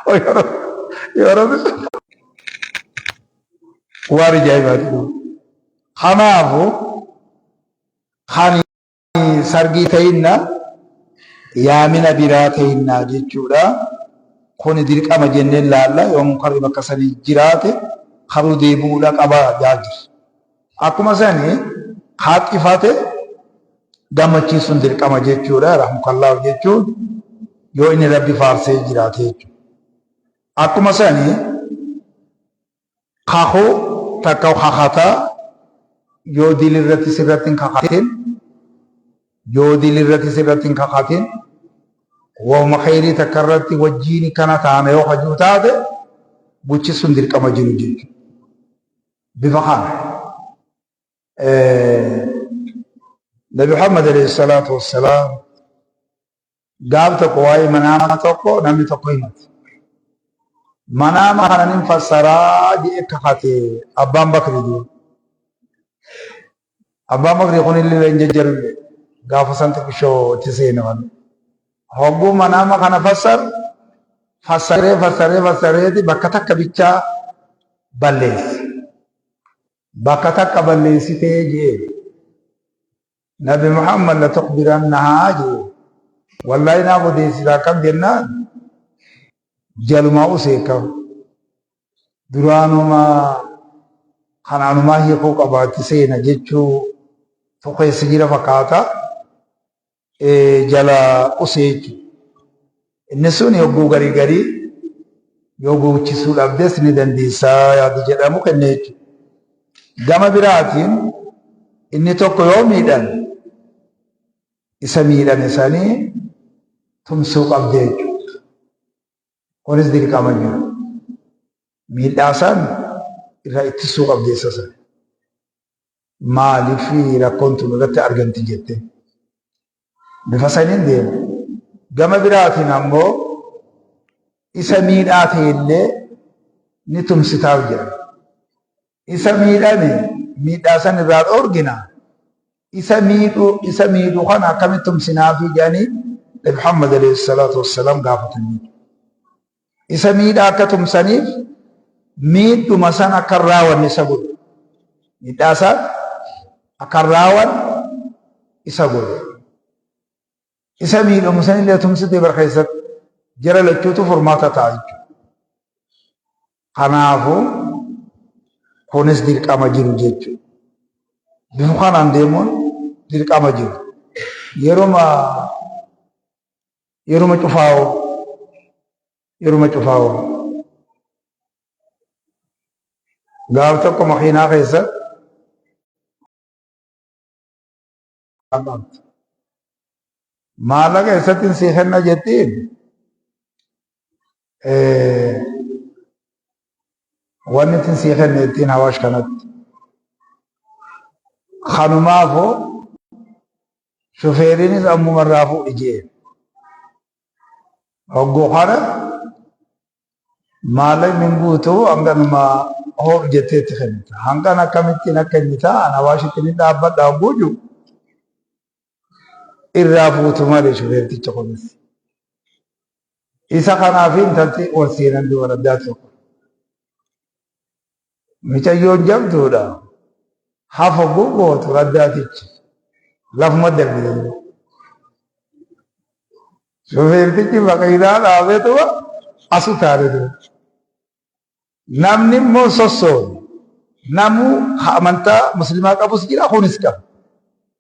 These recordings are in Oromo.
Yoo Rabbi waan ajaa'ibaati. Kanaafu kan sargii ta'inna yaamina biraa ta'innaa jechuudha. Kuni dirqama jennee laalla yoo munkarri bakka sanii jiraate karuu deebi'uudha qaba jaajir. Akkuma sani haaxifate gammachiisuun dirqama jechuudha. Rahmukallaahu jechuun yoo inni Rabbi faarsee jiraate jechuudha. Akkuma sani kakuu takka kakataa yoo dilirratti sirratti hin kakatin, yoo dilirratti sirratti hin kakatin, wahuma kheyrii takka irratti wajjiin kana taana yoo hajuu taate guchi sun dirqama jiru jechuudha. Bifa kana Nabi Muhammad alayhi salaatu wassalaam gaaf tokko waa'ee manaama tokko namni tokko himate. Manaama kana nin fassaraa jedhee kakate Abbaan Bakri jiru. Abbaan Bakri kun illee hin jajjarullee gaafa san xiqqishoo itti seene malee. Hogguu manaama kana fassar fassaree fassaree fassareeti bakka takka bichaa balleesse. Bakka takka balleessitee jee. Nabi Muhammad la tukhbirannahaa jee. Wallahi naaf odeessita akkam jennaan jalumaa usee kam. Duraanuma kanaanumaa hiikuu qabaatti seena jechuu keessa jira fakkaata. Jala usee jechuudha. Inni sun yogguu garii garii yoo guuchisuu dhabdes ni dandeessaa yaada jedhamu kenne jechuudha. Gama biraatiin inni tokko yoo miidhame isa miidhame sanii tumsuu qabde jechuudha. Kunis dirqama jiru. Miidhaa san irraa ittisuu qabde isa sana. Maaliif rakkoon tun irratti argamti jette. Bifa saniin deema. Gama biraatiin ammoo isa miidhaa ta'e illee ni tumsitaaf jedha. Isa miidhame miidhaa san irraa dhoorgina. Isa miidhu isa miidhu kana akkamitti tumsinaafi jedhanii Nabi Muhammad alayhi salaatu wassalaam gaafatanii. Isa miidhaa akka tumsaniif miidhuma san akka hin raawanne isa godhu. Miidhaa isaa akka hin raawanne isa godhu. Isa miidhamu san illee tumsitee bar keessatti jara lachuutu furmaata ta'a jechuudha. Kanaafuu kunis dirqama jiru jechuudha. Bifa kanaan deemuun dirqama jiru. Yeruma Yeruma cufaa'oo. Yeruma cufaa'oo. Gaaf tokko makiinaa keessa maallaqa eessatti sii kenna jettiin, wanni ittiin sii kenne ittiin Hawaash kanatti. Kanumaafuu Shufeeriinis ammuma irraa fuudhi jeen. Hogguu kana maallaqni hin guutu hanganuma hoodhu jettee itti kennita. Hangan akkamittiin akka inni ta'an Awaashitti ni dhaabbadha hogguu jiru irraa fuutu malee shufeerticha kunis. Isa kanaaf intalti ol seenan dubara addaa tokko. Micayyoon jabduudha. Hafa gogootu raddaatichi. Lafuma darbite. Shufeertichi makiinaa dhaabeetuma asu taane ture. Namni immoo sossoone. Namuu amantaa musliimaa qabus jira kunis qaba.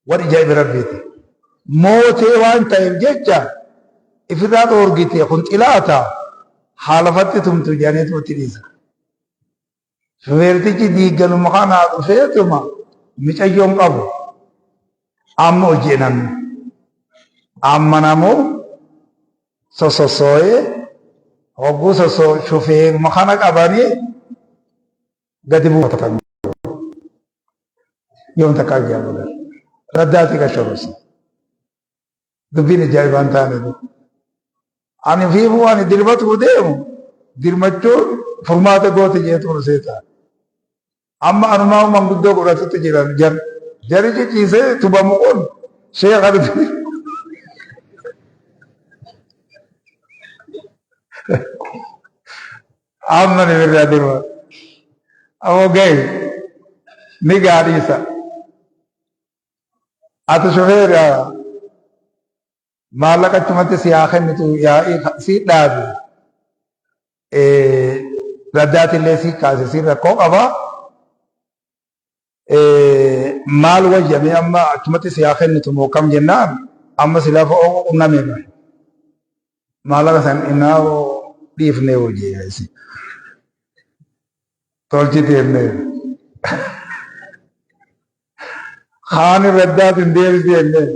Waan ajaa'iba rabbiiti. Mootee waan ta'eef jecha ifirraa dhoorgite kun xilaata haa lafatti tumtu jedhaniitu itti dhiisa. Shufeertichi diigganuma kanaa dhufeetuma micayyoon qabu. Amma hojii namni. Amma namuu sosossoo'ee hogguu sosoo shufeeruma kana qabanii gadi buufatan. Yoom takka ajaa'iba. Raddaatii qashorose. Dubbiin ajaa'ibaan taane. Ani fiifuu ani dirmatuu deemu dirmachuun furmaata goote jeetu seetaa. Amma anumaa manguddoo godhatutti jiran jar jari ciciisee tubamu kun sheekha dhufe. Amma ni birraa deema. Ammoo gahe ni gaadhiisa. Ati shufeera maallaqa achumatti si haa kennitu yaa'ii si dhaabi. Raddaatillee si kaase si rakkoo qaba. Maal wayyame amma achumatti si haa kennitu moo kam jennaan amma si lafa qunname maallaqa san innaa dhiifnee hojii tolchite jennee. Kaan irraddaat hin deebisi jennee.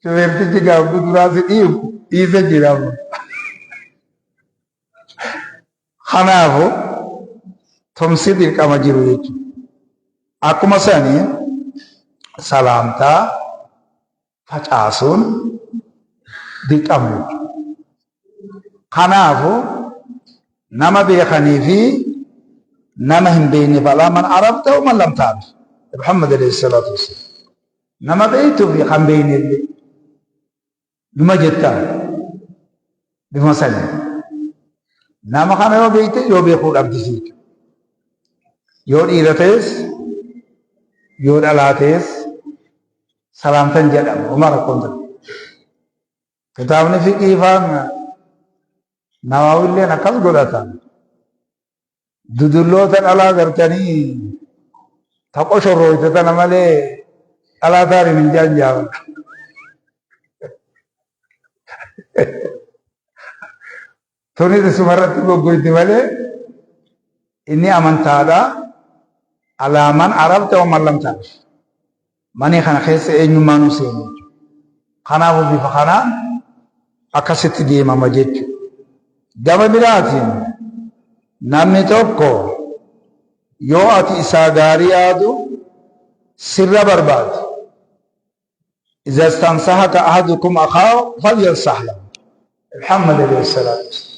Shufeertichi gaafa duraa si dhiibu dhiise jira amma. Kanaafu tumsi dirqama jiru jechuudha. Akkuma sani salaamtaa facaasuun dirqama jechuudha. Kanaafu nama beekanii fi nama hin beekneef alaa man arafta wa man lam ta'rif. Muhammad alayhi salaatu wassalaam. Nama beektuu fi kan beekne illee numa jettaa bifuma sanii. Nama kana yoo beekte yoo beekuu dhabdis jechuudha. Yoo dhiira ta'es yoo dhalaa ta'es salaamtan jedhama. Homaa rakkoon ta'u. Kitaabni fiqii faan Nawaawilleen akkas godhata. Dudulloota dhalaa gartanii ta qoshorrooyte tana malee dhalaa taariin hin jaanjaaban. Tunis isumarratti goggoyti malee inni amantaadha. Alaaman arabta wa man lam ta'rif. Manii kana keessa eenyummaa nu seenu jechuudha. Kanaafuu bifa kanaan akkasitti deemama jechuudha. Gama biraatiin namni tokko yoo ati isaa gaarii yaadu sirra barbaade. Iza istansahaka ahadukum akhaahu falyansah lahu. Muhammad alayhi salaatu wassalaam.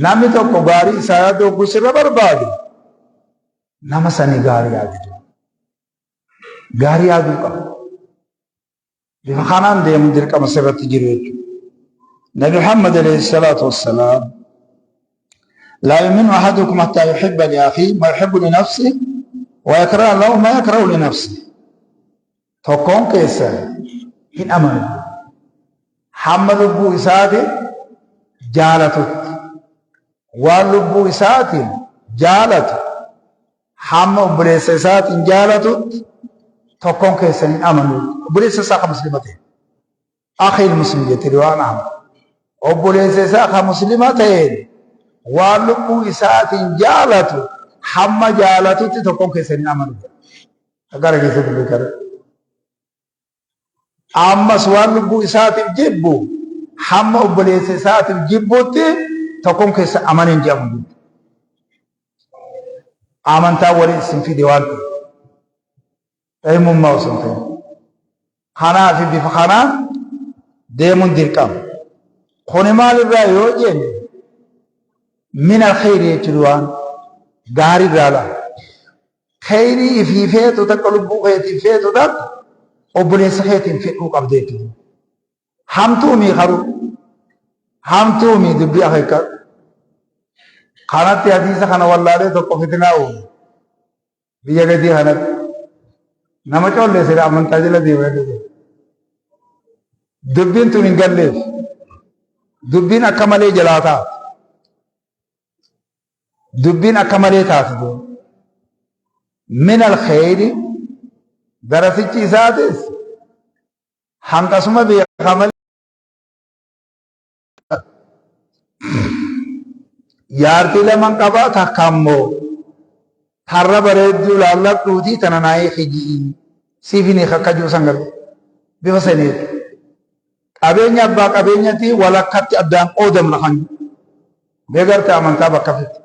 Namni tokko gaarii isaa yaadu hogguu sirra barbaade nama sanii gaarii yaadu. Gaarii yaaduu qaba. Bifa kanaan deemuun dirqama sirratti jiru jechuudha. Nabi Muhammad alayhi salaatu wassalaam laa yu'minu ahadukum hattaa yuhibba li akhiihi ma yuhibbu li nafsihi wa yakraha lahu ma yakrahu li nafsihi. Tokkoon keessan hin amanu hamma lubbuu isaatiin jaalatutti waan lubbuu isaatiin jaalatu hamma obboleessa isaatiin jaalatutti tokkoon keessan hin amanu. Obboleessa isaa ka muslima ta'e. Akhiil muslim jette riwaan Ahmad. Obboleessa isaa ka muslima ta'een waan lubbuu isaatiin jaalatu hamma jaalatutti tokkoon keessan hin amanu. Gara keessatti beekara. Ammas waan lubbuu isaatiif jibbu hamma obboleessa isaatiif jibbutti tokkoon keessan amaneen jedhamu. Amantaa waliin isin fide waan ta'eef. Eenyummaa osoo hin ta'in. Kanaaf bifa kanaan deemuun dirqama. Kuni maalirraa yoo jenne min alkhayri jechuun waan gaarii irraa laala. Khayrii ifii feetu takka lubbuu keetii feetu takka obboleessa keetiin fedhuu qabda jechuudha. Hamtuu mii karuu. Hamtuu mii dubbii akeekkadhu. Kanatti hadiisa kana wallaalee tokko fitinaa uume. Biyya gadii kanatti. Nama collee sila amantaa jala deema jedhe. Dubbiin tun hin galleef. Dubbiin akka malee jalaa taate. Dubbiin akka malee taate duuba. Min alkhayri darasichi isaatis hanqasuma beeka malee jaartii laman qaba takka ammoo tarra bareedduu laalladhuutii tana naa hiiki ji'i siif hin hiika akka jiru san galu bifa saniiti. Qabeenya abbaa qabeenyatii walakkatti addaan qoodamna kan mee garte amantaa bakka fidde.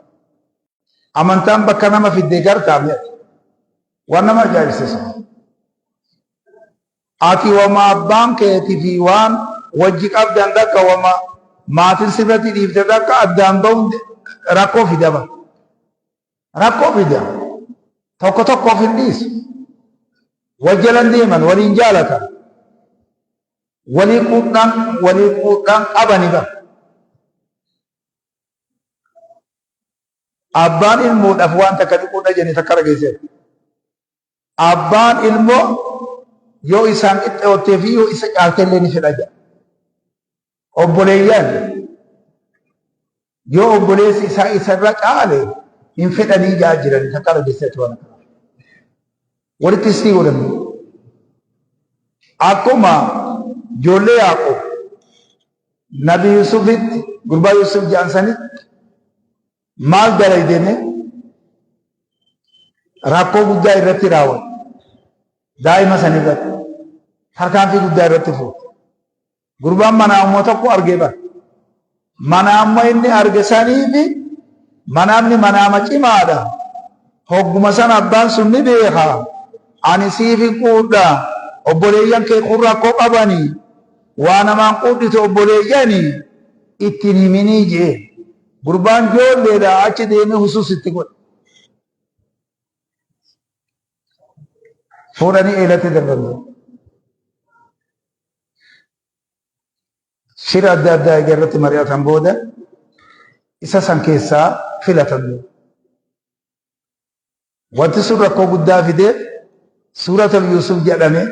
Amantaan bakka nama fidde gartaa mee waan nama ajaa'ibsiisu. Ati wama abbaan keeti fi waan wajji qabdan takka wama maatiin sirratti dhiifte takka addaan ba'uun rakkoo fida bara. Rakkoo fida. Tokko tokkoof hin dhiisu. Wajjalan deeman waliin jaalatan. Walii quudhaan walii quudhaan qabani bara. Abbaan ilmoodhaaf waan takka dhiquudha jenne takka dhageesseera. Abbaan ilmoo yoo isaan qixxoottee fi yoo isa caaltellee ni fedha jedha. Obboleeyyan yoo obboleessi isaa isarra caale hin fedhanii jaa jiran takka dhageesseetu waan akkana. Walitti isii godhan. Akkuma ijoollee Yaaqoob Nabi Yusufitti gurbaa Yusuf jedhan sanitti maal dalaydeme rakkoo guddaa irratti raawwate. Daa'ima san irratti tarkaanfii guddaa irratti fuute. Gurbaan manaamuma tokko argee bara. Manaamuma inni arge saniifi manaamni manaama cimaadha. Hogguma sana abbaan sun ni beeka. Ani siif hin quudha. Obboleeyyan kee kun rakkoo qabani. Waa namaan quudhitu obboleeyyani ittiin himinii jee. Gurbaan joolleedha achi deemee husuus itti godhe. Fuudhanii eelatti darban. Shira adda addaa eega irratti mari'atan booda isa san keessaa filatan. Wanti sun rakkoo guddaa fidee Suuratul Yuusuf jedhame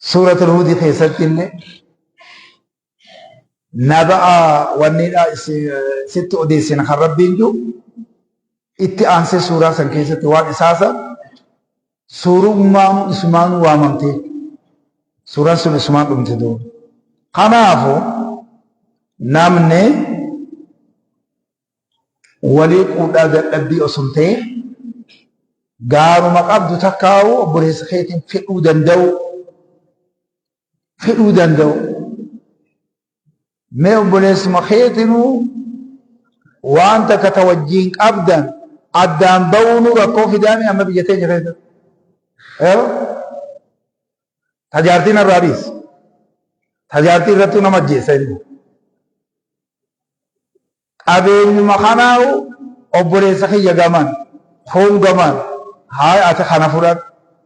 Suuratul Huudi keessatti illee naba'a wanniidha sitti odeessina kan Rabbiin jiru itti aansee suuraa san keessatti waan isaasa Suurummaanuu isumaanuu waamamte. Suuraan sun isumaan dhumte duuba. Kanaafu namni walii quudhaa dadhabbii osoo hin ta'in gaaruma qabdu takkaa'u obboleessa keetiin fedhuu danda'u fedhuu danda'u. Mee obboleessuma keetinuu waan takka ta wajjiin qabdan addaan ba'uunuu rakkoo fidaami amma biyya teenya keessatti. Yeroo tajaartiin irraa dhiisi. Tajaartii irrattuu nama ajjeessa inni. Qabeenyuma kanaa'u obboleessa kiyya gaman, kuun gaman, haay ati kana fudhadhu,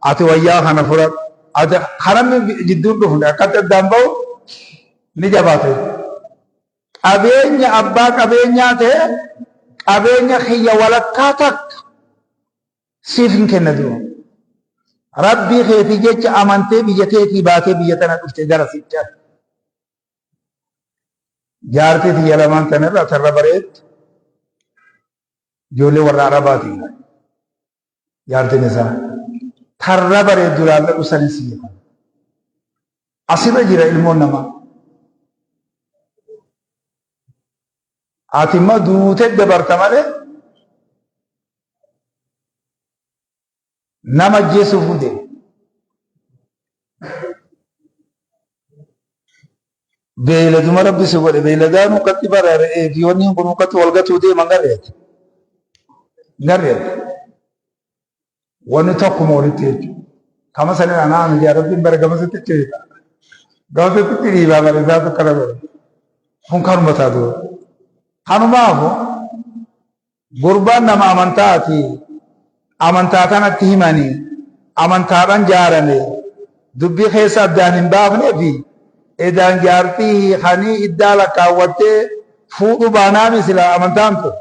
ati wayyaa kana fudhadhu, ati kanamni jidduun dhufne akkatti addaan ba'u ni jabaata. Qabeenya abbaa qabeenyaa ta'e qabeenya kiyya walakkaa takka siif hin kenna dura. Rabbii keetii jecha amantee biyya teetii baatee biyya tana dhufte gara sichaa. Jaartii tiyya lamaan tanarra tarra bareeddu ijoollee warra Arabaati. Jaartiin isaa tarra bareeddu laalladhu sanis jedha. Asirra jira ilmoon namaa. Ati immoo duutee dabarta malee Nama ajjeesuuf deema. Beeyladuma rabbi si godhe beeyladaan ukkatti bara re'ee fi wanni kun ukkatti wal gatuu deeman garreeti. Garreeti. Wanni tokkuma walitti jechuudha. Kama sanin anaa anu jaa rabbiin bara gamasitti ceeta. Gamasitti dhiibaa bara isaatu akkana godhe. Kun kanuma taatu. Kanumaafu Gurbaan nama amantaati. Amantaa tanatti himani. Amantaadhaan jaarame. Dubbii keessa addaan hin baafneefi edaan jaartii hiikanii iddaa lakkaawwattee fuudhu baanaami sila amantaan tun.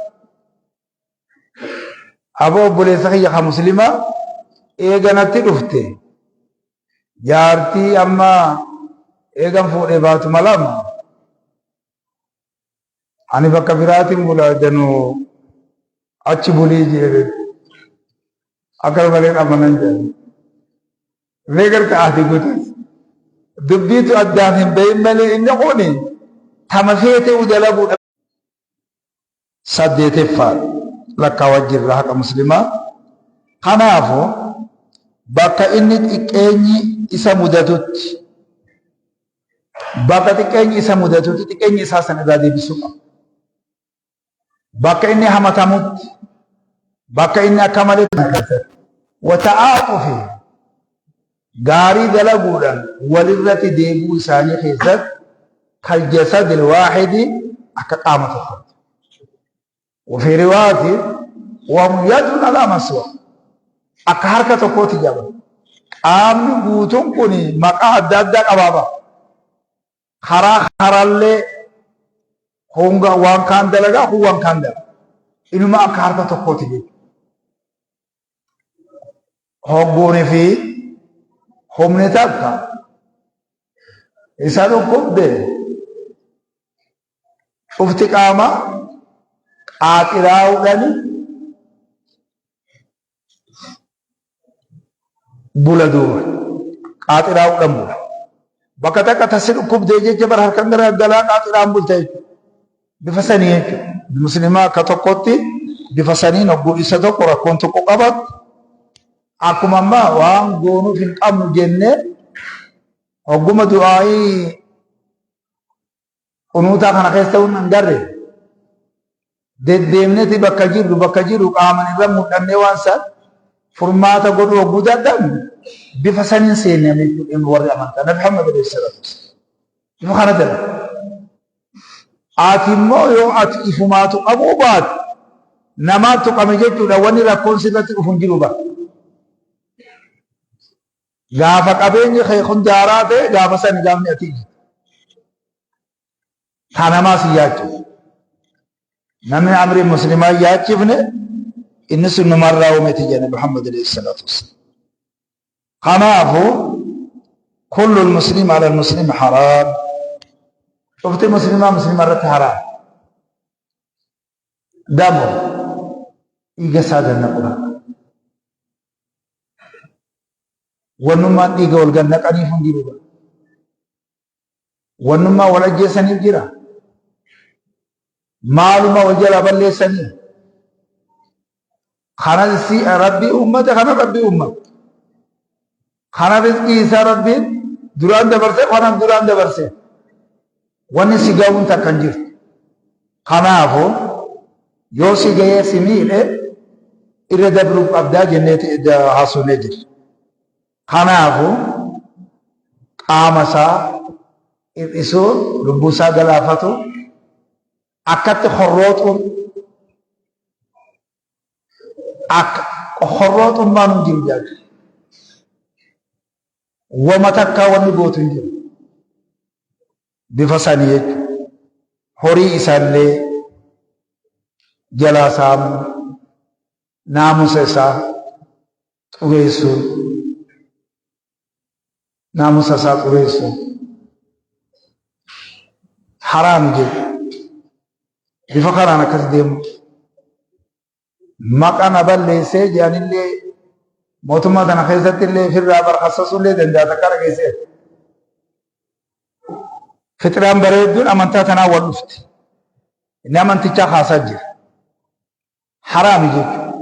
Aboo obboleessa kiyya ka muslimaa eega natti dhufte jaartii amma eegan fuudhee baatuma lama Ani bakka biraatiin bula danuu achi bulii jedhe. Akka malee amanan jedhe. Mee garta ati guutus. Dubbiitu addaan hin bahin malee inni kuni tama feete dalaguudha. Saddeeteffaa lakkaawaa jirra haqa muslimaa. Kanaafu bakka inni xiqqeenyi isa mudatutti Bakka xiqqeenyi isa mudatutti xiqqeenyi isaa san irraa deebisuu qaba. Bakka inni hamatamutti, bakka inni akka malee wata'aaxufi gaarii dalaguudhaan walirratti deebi'uu isaanii keessatti kaljasadil waahidi akka qaama tokkotti. Wafii riwaati wahum yadun alaa man siwa akka harka tokkooti jedhama. Qaamni guutuun kun maqaa adda addaa qabaaba. Karaa karallee Kun waan kaan dalagaa, kun waan kaan dalagaa. Inuma akka harka tokkooti jechuudha. Hogguunii fi humni takka isa dhukkubde cufti qaama qaaxiraa'uudhaan bula duuba. Qaaxiraa'uudhaan bula. Bakka takka tasi dhukkubdee jecha bara harkan gara galaa qaaxiraan bulta jechuudha. Bifa sanii jechuudha. Muslimaa akka tokkotti bifa saniin hogguu isa tokko rakkoon tokko qabatu akkuma ammaa waan goonuuf hin qabnu jennee hogguma du'aayii qunuutaa kana keessa ta'uun hin garre deddeemneti bakka jirru bakka jirru qaaman irra mul'annee waan san furmaata godhuu hogguu dadhabnu bifa saniin seenname jechuudha warri amantaa Nabi Muhammad alayhi salaatu wassalaam bifa kana dalagu. Ati immoo yoo ati ifumaatu qabuu baate namaatu qame jechuudha wanni rakkoon sirratti dhufu hin jiru bara. Gaafa qabeenyi kee kun jaaraa ta'e gaafa sani gaafni ati ijjitu. Taa namaa si yaachisu. Namni amrii muslimaa hin yaachifne inni sun numarraa uumeti jedhe Muhammad alayhi salaatu wassalaam. Kanaafu kullu muslim ala muslim haraam. Cufti muslimaa muslima irratti haraam. Damu dhiiga isaa gannaqudha. Wannummaan dhiiga wal gannaqaniif hin jiru. Wannummaa wal ajjeesaniif jira. Maaluma wal jalaa balleessanii. Kana si rabbii uummate kana rabbii uummate. Kana rizqii isaa rabbiin duraan dabarse kanan duraan dabarse. Wanni si ga'uun takka hin jirtu. Kanaafuu yoo si ga'ee si miidhe irra dabruu qabdaa jennee haasofnee jirra. Kanaafuu qaama isaa hir'isuu, lubbuu isaa galaafatu, akkatti horrooxuun akka horrooxummaan hin jiru jechuudha. Wama takkaa wanni gootu hin jiru. Bifa sanii jechuudha. Horii isaallee jalaa saamuu, naamusa isaa xureessuun, naamusa isaa xureessuun haraami jechuudha. Bifa kanaan akkas deemu. Maqa na balleessee jedhanillee mootummaa tana keessatti illee ofirraa barkhassasuullee danda'a takka dhageessee. Fixiraan bareedduun amantaa tanaa wal dhufti. Inni amantichaa kaasaa jira. Haraami jechuudha.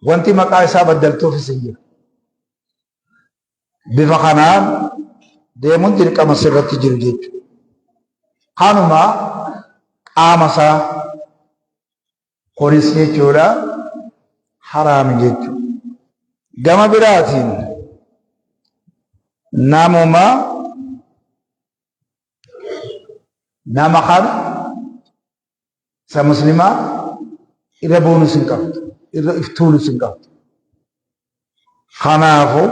Wanti maqaa isaa baddaltuufis hin jiru. Bifa kanaan deemuun dirqama sirratti jiru jechuudha. Kanuma qaama isaa kunis jechuudha haraami jechuudha. Gama biraatiin namuma nama kana isa muslimaa irra boonus hin qabdu, irra iftuulus hin qabdu. Kanaafu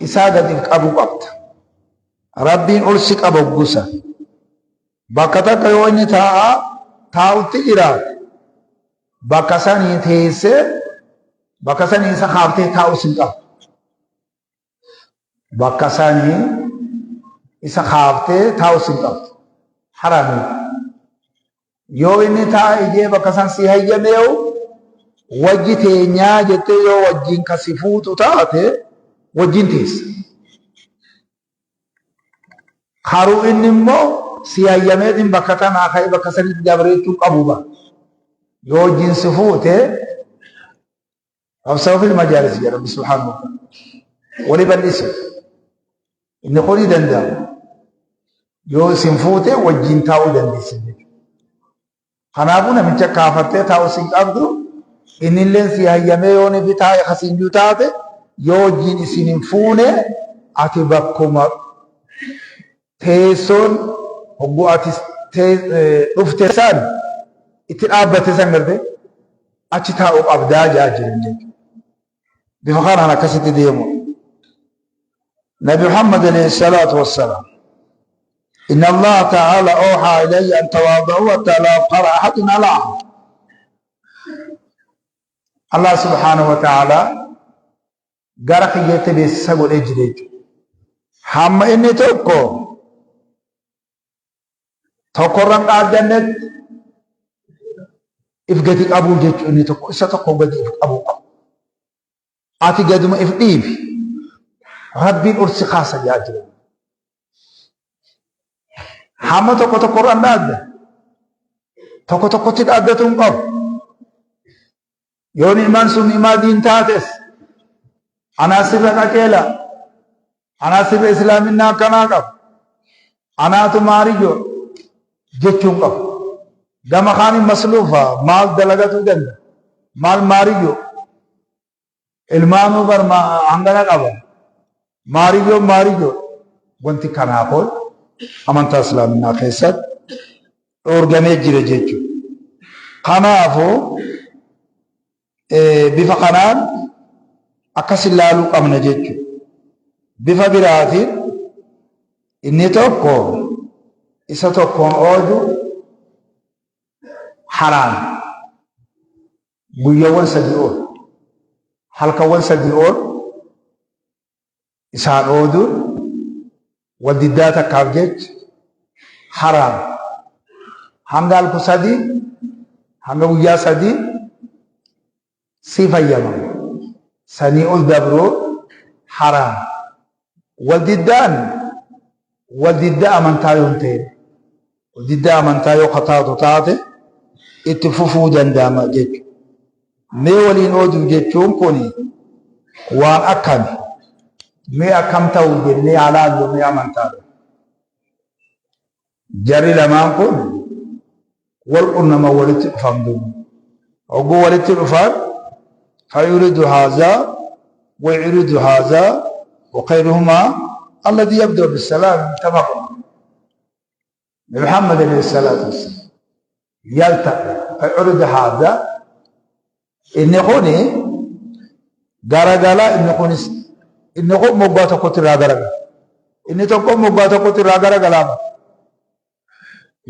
isaa gadi if qabuu qabda. Rabbiin ol si qaba hoggusa. Bakka takka yoo inni taa'aa taa'utti jiraate bakka sanii teessee bakka sanii isa kaaftee taa'us hin qabdu. Bakka sanii isa kaaftee taa'us hin qabdu. Haraami. Yoo inni taa'i jee bakka san si hayyameewu wajji teenyaa jettee yoo wajjin ka si fuutu taate wajjin teessa. Karuu inni immoo si hayyameetiin bakka tanaa ka'ee bakka sanitti dabreechuu qabu ba. Yoo wajjin si fuute Qabsaa'uu fil majaalis jedha Rabbi subhaanahu wa ta'ala. Wali bal'isu. Inni kuni danda'ama. Yoo isin fuute wajjin taa'uu dandeessan jechuudha. Kanaafuu namicha kaafattee taa'u sin qabdu innilleen si hayyamee yoo nifi taa'e kasiinjuu taate yoo wajjin isin hin fuune ati bakkuma teessoon hogguu ati dhufte san itti dhaabbate san garte achi taa'uu qabdaa jaa jiran jechuudha. Bifa kanaan akkasitti deemu. Nabi Muhammad alayhi salaatu wassalaam. Inna Allaha ta'ala awhaa ilayya an tawaada'uu hattaa laa yafkhara ahadun alaa ahad. Allah subhaanahu wa ta'ala gara kiyyatti beeksisa godhee jira jechuudha. Hamma inni tokko tokkorra hin dhaaddannetti if gadi qabuu jechuudha inni tokko isa tokko gadi if qabuu qaba. Ati gaduma if dhiibi. Rabbiin ol si kaasa jaa jira. Hamma tokko tokko irraan dhaadda. Tokko tokkotti dhaaddatu hin qabu. Yoo ni'maan sun ni'maa diin taates anaa sirra qaceela. Anaa sirra islaaminaa akkanaa qaba. Anaatu maariyyo jechuun qabu. Gama kaaniin masluufa maal dalagatuu danda'a? Maal maariyyo? Ilmaanuu bar hangana qaba. Maariyyoon maariyyo. Wanti kanaa kun amantaa islaaminaa keessatti dhoorgamee jira jechuudha. Kanaafuu bifa kanaan akkas ilaaluu qabna jechuudha. Bifa biraatiin inni tokko isa tokkoon oodu haraam. Guyyawwan sadii ol halkawwan sadii ol isaan ooduun wal diddaa takkaaf jecha haraam. Hanga halku sadii hanga guyyaa sadii si fayyamama. Sanii ol dabruu haraam. Wal diddaan wal diddaa amantaa yoo hin ta'in wal diddaa amantaa yoo kataatu taate itti fufuu danda'ama jechuudha. Mee waliin ooduu jechuun kun waan akkami? Mee akkam ta'u jennee haa laallu mee amantaadha. Jarri lamaan kun wal qunnaman walitti dhufan duuba. Hogguu walitti dhufan fayuridu haazaa wayuridu haazaa وخيرهما الذي يبدأ بالسلام متفق محمد عليه الصلاة والسلام يلتقي فيعرض هذا inni kuni garagala inni kunis inni kun moggaa tokkotti irraa garagala inni tokko moggaa tokkotti irraa garagalaa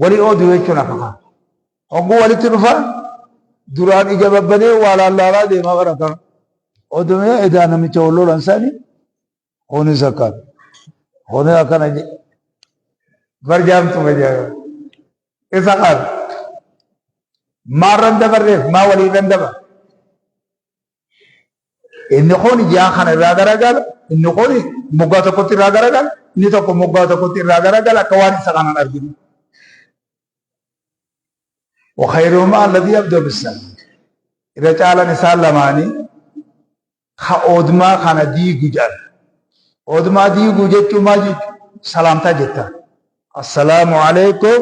walii ooduu jechuun akka kana hogguu walitti dhufa duraan ija babbanee waa laallaalaa deemaa bara kana odumee edaa namicha wal lolan sani kunis akkana kunis akkana jedhe barjaamtuma jedhe isa kana maarran dabarreef maa waliirran dabar Inni kun ji'a kana irraa garagala, inni kun moggaa tokkotti irraa garagala, inni tokko moggaa tokkotti irraa garagala akka waan isa kanaan arginu. Wa khayruhumaa alladhii yabda'u bis-salaam. Irra caalan isaan lamaanii ka oodmaa kana diigu jedhan. Oodmaa diiguu jechuun maal jechuudha? Salaamtaa jettaan. Assalaamu alaikum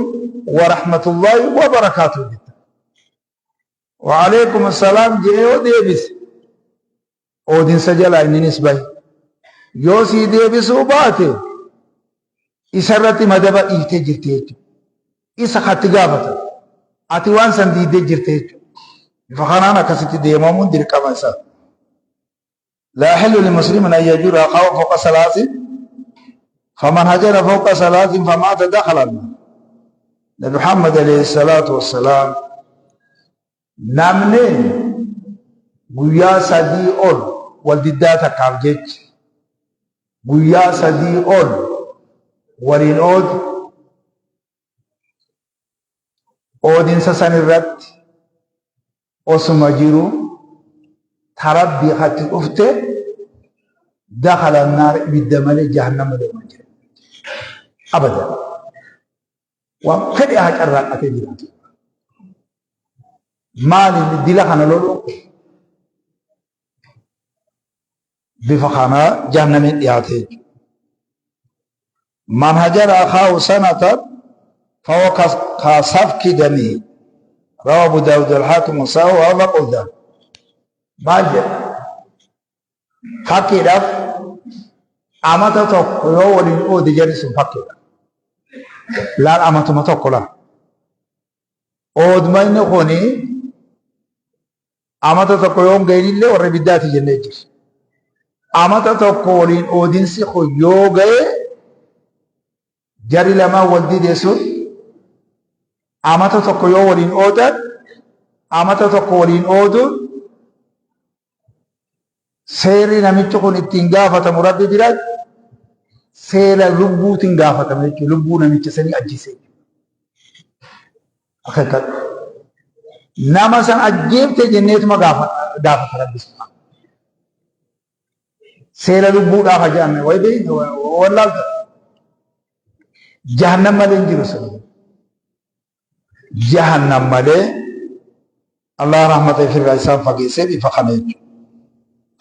wa rahmatullahi wa barakaatuh jettan. Wa'aleekum assalaam jedhee yoo deebise oodinsa jalaa inninis bahe. Yoo sii deebisuu baate isarratti madaba dhiiftee jirti jechuudha. Isa katti gaafata. Ati waan san diiddee jirti jechuudha. Bifa kanaan akkasitti deemamuun dirqama isaa. Laa yahillu limuslimin an yajura akhaahu fawqa salaasin faman hajara fawqa salaasin famaata dakhala annaar. Nabi Muhammad alayhi salaatu wassalaam namni guyyaa sadii ol wal diddaa takkaaf jecha guyyaa sadii ol waliin oode oodinsa san irratti osuma jiru ta Rabbii katti dhufte dakhala naar ibidda malee jahannama deema jira. Abadan. Waan fedhe haa carraaqqatee jiraatu. Maaliif dila kana loluu bifa kana jahannamiin dhiyaate jechuudha. Man hajara akhaahu sanatan fahuwa ka safki damihi. Rawa Abu Daawud wal-Haakim wa sahahu wa wafaqa dhalik. Maal jedha? Fakkiidhaaf amata tokko yoo waliin oode jarri sun fakkiidha. Laal amatuma tokko laal. Oodma inni kuni Amata tokko yoo hin gahinillee warra ibiddaati jennee jirra. Amata tokko waliin oodinsi kun yoo gahe Jarri lamaan wal dide sun amata tokko yoo waliin oodan, amata tokko waliin ooduun seerri namichi kun ittiin gaafatamu Rabbi biratti seera lubbuutiin gaafatama jechuudha. Lubbuu namicha sanii ajjeesee. Akeekkadhu. Nama san ajjeefte jenneetuma gaafata Rabbi subhaanahu. Seera lubbuudhaaf hajaame wayi beeyne wallaalta. Jahannam malee hin jiru sun. Jahannam malee Allah rahmata ifirraa isaan fageessee bifa kana jechuudha.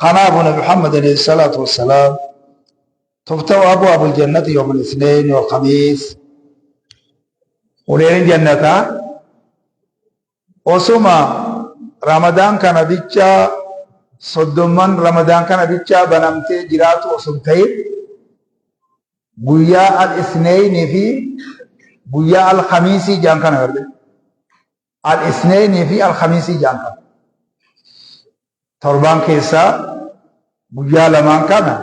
Kanaafuu Nabi Muhammad alayhi salaatu wassalaam tufta'u abwaabul jannati yawmal isnayn wal khamiis, uleen jannataa osuma Ramadaan kana bichaa, soddomman Ramadaan kana bichaa banamtee jiraatu osoo hin ta'in, guyyaa al-isneeynii fi guyyaa al-khamiisii jaan kana garte, al-isneeynii fi al-khamiisii jaan kana torbaan keessaa guyyaa lamaan kana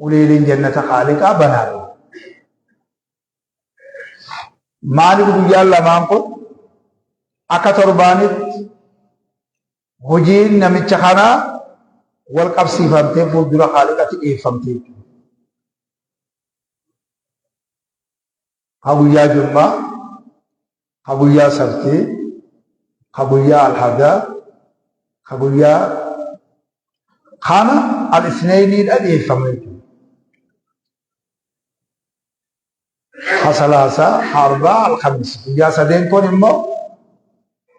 uleeleen jannata khaaliqaa banaadha. Maaliif guyyaan lamaan kun akka torbaanitti hojiin namicha kanaa wal qabsiifamtee fuuldura Khaaliqatti dhiyeeffamtee jechuudha. Ka guyyaa Jummaa, ka guyyaa Sabtii, ka guyyaa Alhadaa, ka guyyaa kana al-isneeyniidha dhiyeeffama jechuudha. Ha Salaasaa, ha Arbaa, Alkhamiis. Guyyaa sadeen kun immoo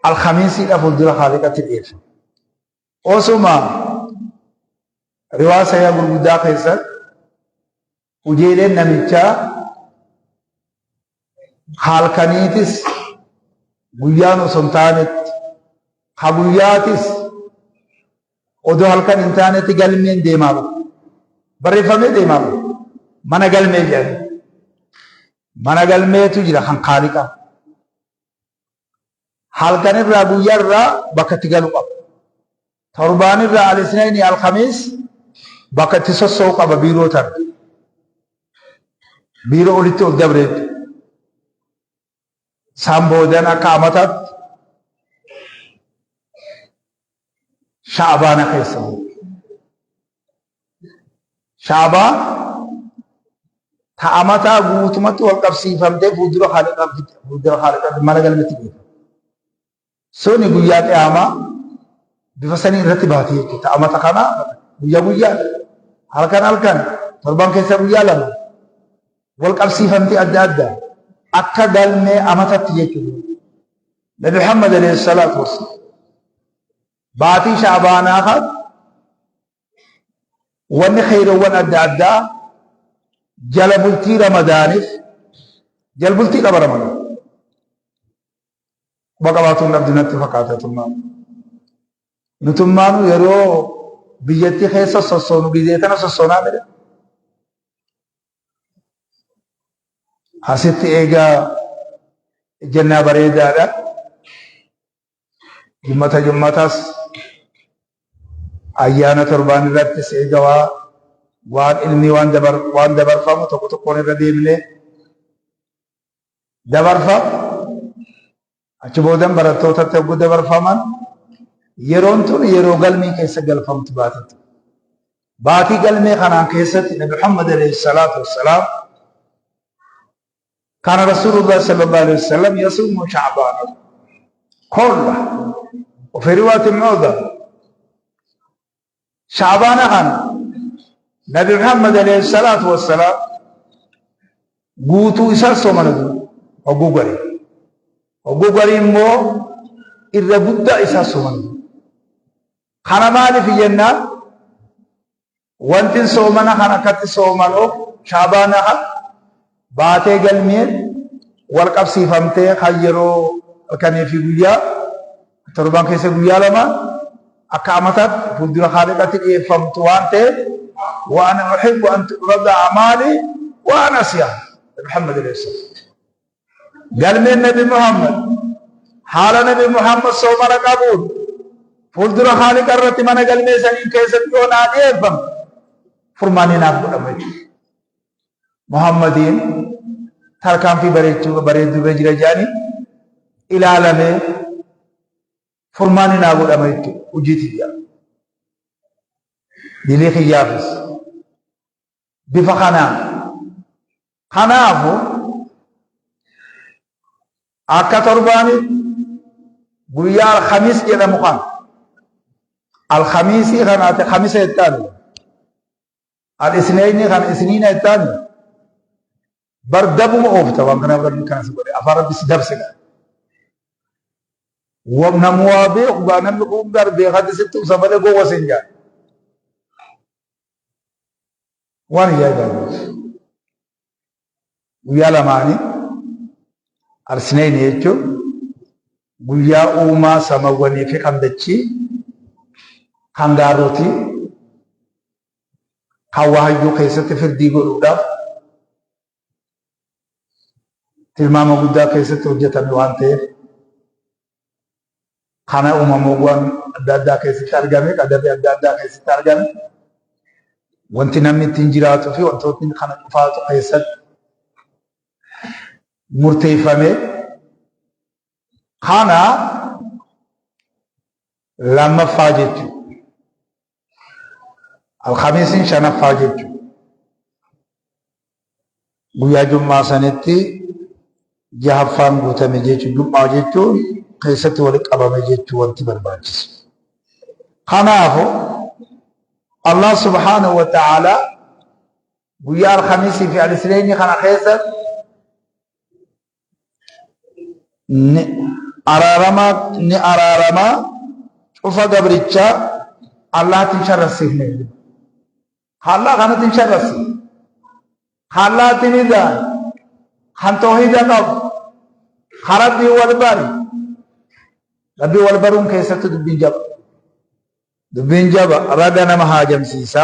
Alkhamiisiidha fuuldura Khaaliqatti dhiyeeffama. Osuma riwaa sayaa gurguddaa keessatti hojiileen namichaa halkaniitis guyyaan osoo hin taanetti, ha guyyaatis odoo halkan hin taanetti galmeen deemaa ba'a. Barreeffamee deemaa ba'a. Mana galmee jedhanii. Mana galmeetu jira kan Khaaliqaa. Halkan irraa guyyaa irraa bakka itti galu qaba. Torbaan irraa al-isnayni al-khamiis bakka itti sosso'u qaba biiroo tana. Biiroo olitti ol dabre jechuudha. Isaan boodan akka amataatti Sha'abaana keessa bu'u. Sha'abaan ta amataa guutumatti wal qabsiifamtee fuuldura Khaaliqaa fuuldura Khaaliqaa mana galmetti geeffamte. Suni guyyaa qiyaamaa bifa sanii irratti baatee jechuudha. Ta amata kanaa guyyaa guyyaa, halkan halkan, torban keessa guyyaa lama wal qabsiifamtee adda adda akka galmee amatatti jechuudha. Nabi Muhammad alayhi salaatu wassalaam baatii Sha'baanaa kan wanni kheyroowwan adda addaa jala bultii Ramadaaniif jala bultii qaba Ramadaan. Quba qabaatuun dhabdu natti fakkaata tummaan. Nutummaanu yeroo biyyattii keessa sossoonu gizee tana sossoonaa mire. Asitti eegaa ejjennaa bareedaadha. Jummata jummatas ayyaana torbaan irrattis eega waa waan ilmii waan dabar waan dabarfamu tokko tokkoon irra deemnee dabarfa. Achi boodan barattootatti hogguu dabarfaman yeroon tun yeroo galmii keessa galfamtu baatetti. Baatii galmee kanaan keessatti Nabi Muhammad alayhi salaatu wassalaam kaana Rasuulullah sallallahu alayhi wasallam yasuumu Sha'baana kulla wa fi riwaayatin mu'dham Sha'baana kana Nabi Muhammad alayhi salaatu wassalaam guutuu isaa soomana dura hogguu garii. Hogguu garii immoo irra guddaa isaa soomana dura. Kana maaliif jennaan, wanti soomana kan akkatti soomanuuf Sha'baana kan baatee galmeen wal qabsiifamtee kan yeroo halkanii fi guyyaa torban keessa guyyaa lama akka amataatti fuuldura Khaaliqatti dhiyeeffamtu waan ta'eef, wa ana uhibbu an tu'rada a'maali wa ana siyaam. Muhammad alayhi salaam. Galmeen Nabi Muhammad haala Nabi Muhammad soomana qabuun fuuldura Khaaliqa irratti mana galmee saniin keessatti yoo naa dhiyeeffame furmaanni naaf godhama jechuudha. Muhammadiin tarkaanfii bareechuu bareedduu irra jira jedhanii ilaalamee furmaanni naa godhama jechuudha hojii tiyya. Dilii kiyyaafis bifa kanaan. Kanaafu akka torbaanitti guyyaa alkhamiis jedhamu kana alkhamiisii kanaati khamisa jettaan al-isneenii kana isniina jettaan bar dabuma oofta waan kanaaf rabbi kana si godhe afaan rabbi si dabse gaa. Namu waa beeku gaa namni kun gar beekatti sitti ibsa malee gowwa sin jaa. Waan ajaa'ibaa. Guyyaa lamaanii Arsneeni jechuun guyyaa uumaa samawwanii fi kan dachii kan gaarrotii kan wahayyuu keessatti firdii godhuudhaaf tilmaama guddaa keessatti hojjetame waan ta'eef kana uumamuuwwan adda addaa keessatti argame, qadarri adda addaa keessatti argame, wanti namni ittiin jiraatuu fi wantootni kana cufaatu keessatti murteeffame. Kana lammaffaa jechuudha. Alkhamiisiin shanaffaa jechuudha. Guyyaa Jum'aa sanitti jahaffaan guutame jechuudha. Jum'aa jechuun keessatti walitti qabame jechuu wanti barbaachisu. Kanaafu Allah subhaanahu wa ta'ala guyyaa Alkhamiisii fi Alisneenii kana keessatti ni araarama ni araarama cufa gabrichaa Allahatti hin sharrassiifne. Allah kanatti hin sharrassiifne. Allahatti ni daane. Kan tawhiida qabu. Kan Rabbii wal bari. Rabbii wal baruun keessatti dubbiin jaba. Dubbiin jaba raga nama haajamsiisa.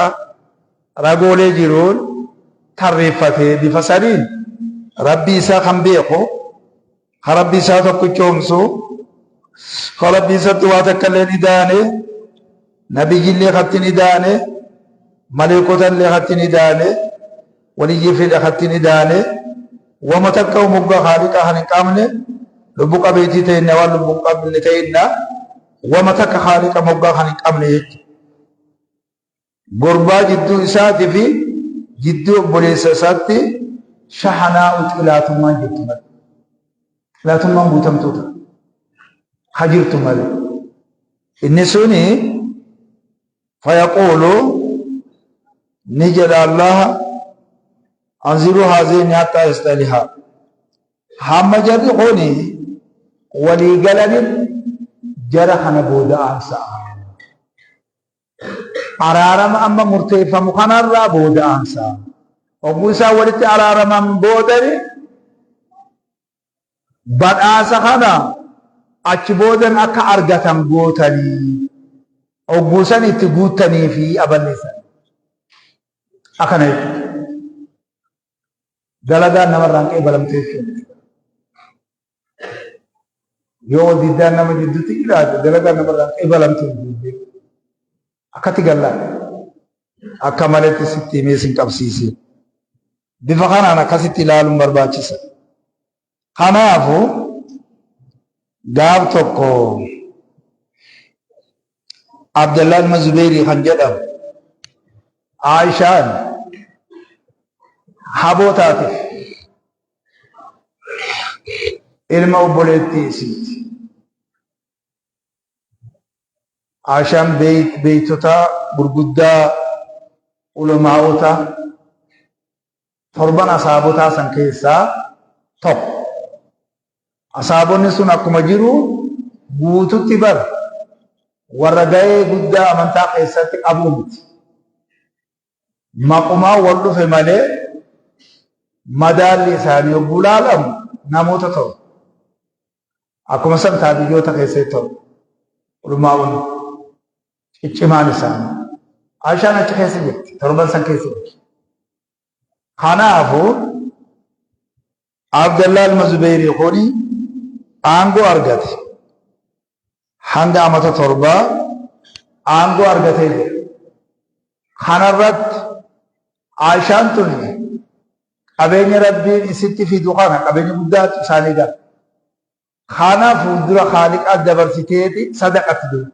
Ragoolee jiruun tarreeffatee bifa saniin Rabbii isaa kan beeku, kan Rabbii isaa tokkichoomsu, kan Rabbii isatti waa takka illee ni daane, nabiyyillee katti ni daane, maleekota illee katti ni daane, waliyyii fedha katti ni daane, wama takka moggaa haaliqaa kan hin qabne, lubbu qabeetii ta'inna waan lubbu hin qabne ta'inna, wama takka haaliqa moggaa kan hin qabne jechuudha. Gurbaa jidduu isaatii fi jidduu obboleessa isaatti shahanaa'u xilaatummaan jirtu malee. Xilaatummaan guutamtuu ta'a. Ha jirtu malee. Inni suni fayaquulu ni jedha Allaha anziruu haazeenni hattaa yastalihaa. Hamma jarri kuni walii galanitti jara kana booda aansa'a. Araarama amma murteeffamu kanarraa booda aansa. Hogguu isaan walitti araaraman boodani badhaasa kana achi boodan akka argatan gootanii hogguu san itti guuttanii fi aballeessan. Akkana jechuudha. Dalagaan namarraan qeebalamte jechuudha. Yoo wal diddaan nama jidduutti jiraate dalagaa namarraa qeebalamtu hin beeku. Akkatti gallaa. Akka maletti sitti himee sin qabsiise. Bifa kanaan akkasitti ilaaluun barbaachisa. Kanaafu gaaf tokko Abdallaa ilma Zubeerii kan jedhamu Aayishaan haboo taateef Ilma obboleettii isiiti. Aashaan beeytota gurguddaa ulamaa'ota torban asaabotaa san keessaa tokko. Asaabonni sun akkuma jiru guututti bar warra gahee guddaa amantaa keessatti qabuu miti. Maqumaan wal dhufe malee madaalli isaanii yogguu laalamu namoota torba. Akkuma san taabiyyoota keessatti torba. Ulumaa'onni ciccimaan isaanii. Aishaan achi keessa jirti. Torban san keessa jirti. Kanaafuu Abdallaa ilma Zubeyrii kuni aangoo argate. Hanga amata torbaa aangoo argatee jira. Kanarratti Aishaan tuni Qabeenya Rabbiin isitti fidu kana qabeenya guddaatu isaanii gala. Kana fuuldura Khaaliqaa dabarsiteeti sadaqatti duuba.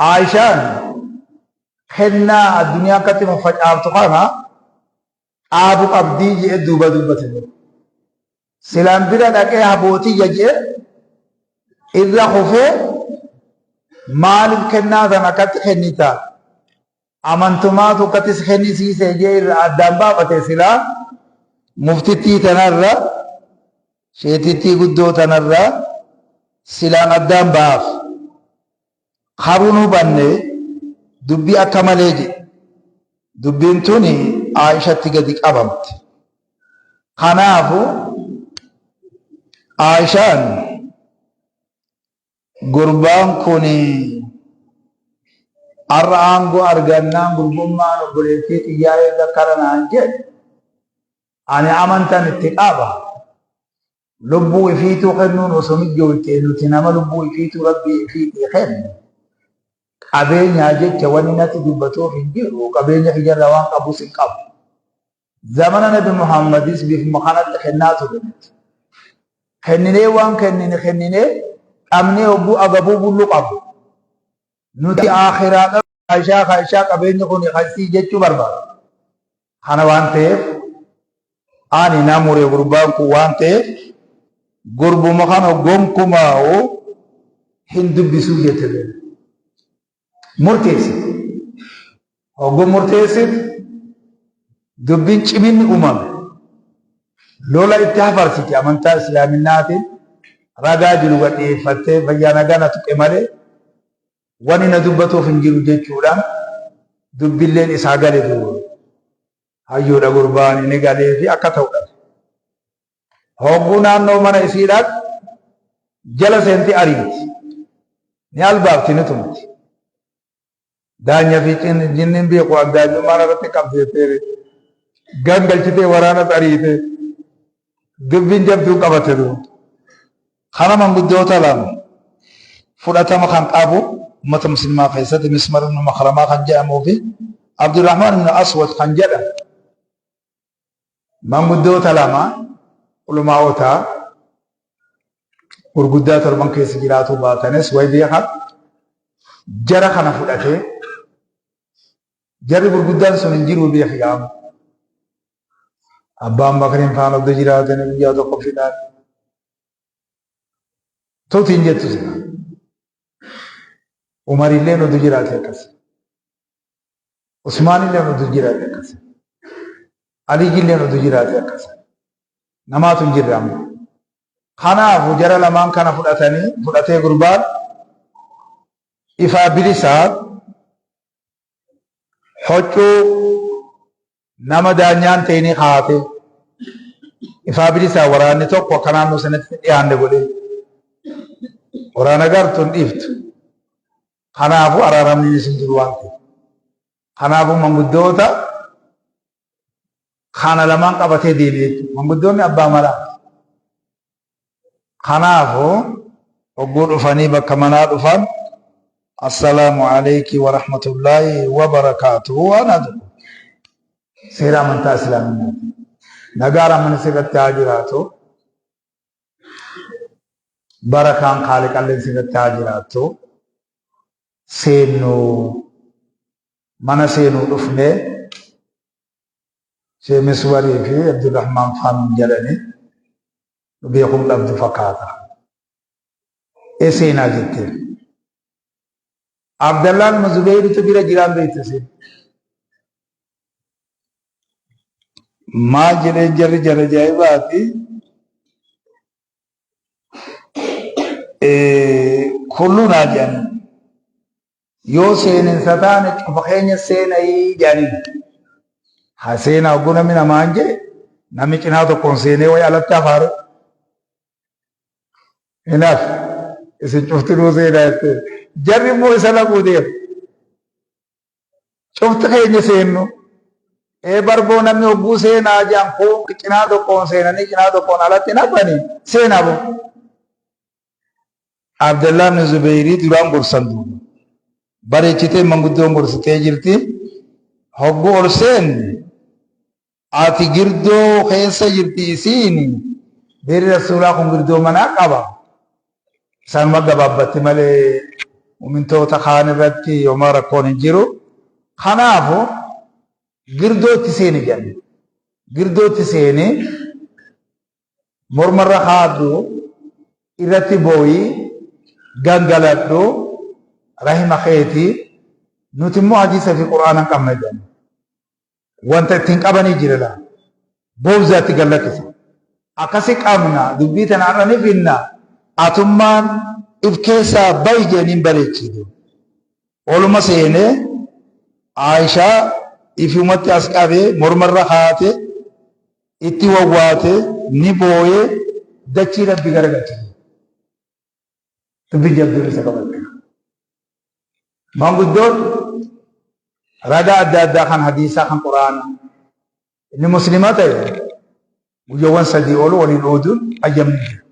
Aayishaan kennaa addunyaa akkatti faffacaaftu kana dhaabu qabdii jedhe duuba dubbate. Silaan bira dhaqee habootiyya jedhe irra kufee maaliif kennaa sana akkatti kennita? Amantumaatu akkatti si kennisiise jee irra addaan baafate silaa muftittii tanarra sheetittii guddoo tanarra silaan addaan baaf. Karuun hubanne dubbii akka malee jedhe. Dubbiin tuni Aayishatti gadi qabamte. Kanaafu Aayishaan Gurbaan kun har'a aangoo argannaan gurbummaan obboleettii tiyyaa eega akkana naan jedhe ani amantan itti qaba. Lubbuu ifiituu kennuun osoo mijjooyte nuti nama lubbuu ifiituu rabbii ifiitii kenne qabeenyaa jecha wanni natti dubbatuuf hin jiru qabeenya kiyyarraa waan qabus hin qabu. Zamana Nabi Muhammadis bifuma kanatti kennaa ture nuti. Kenninee waan kennine kenninee dhabnee hogguu agabuu bullu qabu. Nuti aakhiraadha Aishaa Aishaa qabeenyi kun kasii jechuu barbaada. Kana waan ta'eef ani na mure gurbaan kun waan ta'eef gurbuma kana gonkumaa hin dubbisuu jette. Murteessite. Hogguu murteessitu dubbiin ciminni uumame. Lola itti hafarsiti amantaa islaaminaatiin ragaa jiru gad dhiyeeffattee fayyaa nagaa na tuqe malee wani na dubbatuuf hin jiru jechuudhaan dubbilleen isaa gale duuba. Hayyuudha gurbaan inni galee fi akka ta'u dhabe. Hogguu naannoo mana isii dhaqu jala seenti ariiti. Ni albaafti ni tumti. Daanya fi jinniin beeku an daanyummaan irratti qabseetteere. Gangalchitee waraanas ariite. Dubbiin jabduu qabate duuba. Kana manguddoota lama fudhatama kan qabu ummata muslimaa keessatti Mismar ibn Makhramaa kan jedhamuu fi Abdurrahmaan ibn Aswad kan jedhamu Manguddoota lama ulumaa'ota gurguddaa torban keessa jiraatuu baatanis way beekan jara kana fudhatee jarri gurguddaan sun hin jiru beeki gaafa. Abbaan Bakriin faana oduu jiraatanii guyyaa tokko fidaan. Tuuti hin jettu sila. Umarilleen oduu jiraate akkas. Usmaanilleen oduu jiraate akkas. Aliyyilleen oduu jiraate akkas. Namaatu hin jirre amma. Kanaafu jara lamaan kana fudhatanii fudhatee gurbaan ifaa bilisaa huccuu nama daanyaan ta'inii kaa'atee ifaa bilisaa waraanni tokko akka naannoo sanatti dhiyaanne godhee waraana gartu hin dhiiftu. Kanaafuu araaramni hin jiru waan ta'eef. Kanaafuu manguddoota kana lamaan qabatee deeme jechuudha. Manguddoonni abbaa malaa. Kanaafuu hogguu dhufanii bakka manaa dhufan assalaamu alayki wa rahmatullaahi wa barakaatuhu waan haa tokko. Seera amantaa islaaminaati. Nagaa rahmanni sirratti haa jiraatu. Barakaan kaaliqalleen sirratti haa jiraattu. Seennu mana seenuu dhufne Sheekh Miswarii fi Abdurrahmaan faan jedhanii nu beekuun dhabdu fakkaata. Ee seenaa jetteen. Abdallaan ilma Zubeyritu bira jiraan beekte seen. Maal jedheen jarri jara ajaa'ibaati. Kullunaa jedhanii yoo seeninsa taane cufa keenya seenayii jedhanii. Haa seenaa hogguu namni namaan jedhe namni cinaa tokkoon seenee wayi alatti hafaare. Hin hafe isin cuftinuu seenaa jettee jarri immoo isa laquu deema. Cufti keenya seennu. Ee barboo namni hogguu seenaa jedhan kuun cinaa tokkoon seenanii cinaa tokkoon alatti hin hafanii seenaa boo. Abdallaa ibn Zubeyrii duraan gorsan duuba. Bareechitee manguddoon gorsitee jirti. Hogguu ol seenne Ati girdoo keessa jirti isiin beerri rasuulaa kun girdoo manaa qaba. Isaanuma gabaabbatti malee mu'mintoota kaan irratti homaa rakkoon hin jiru. Kanaafu girdoo itti seeni jedhan. Girdoo itti seeni mormarra kaadhu irratti booyi gangaladhu rahima keeti nuti immoo hadiisa fi qur'aana hin qabna jedhan. Wanta ittiin qabanii jira laa. Boobzaa itti gad lakkisa. Akkasi qabna dubbii tana har'a ni finna atummaan if keessaa bahi jedhaniin bareechiitu. Oluma seenee Aayishaa ifumatti as qabee mormarra kaate itti wawwaate ni booyee dachii rabbi garagalche. Dubbiin jabduun isa qabatte. Maanguddoon ragaa adda addaa kan hadiisaa kan quraanaa inni muslima ta'e guyyoowwan sadii ol waliin ooduun ayyamni jira.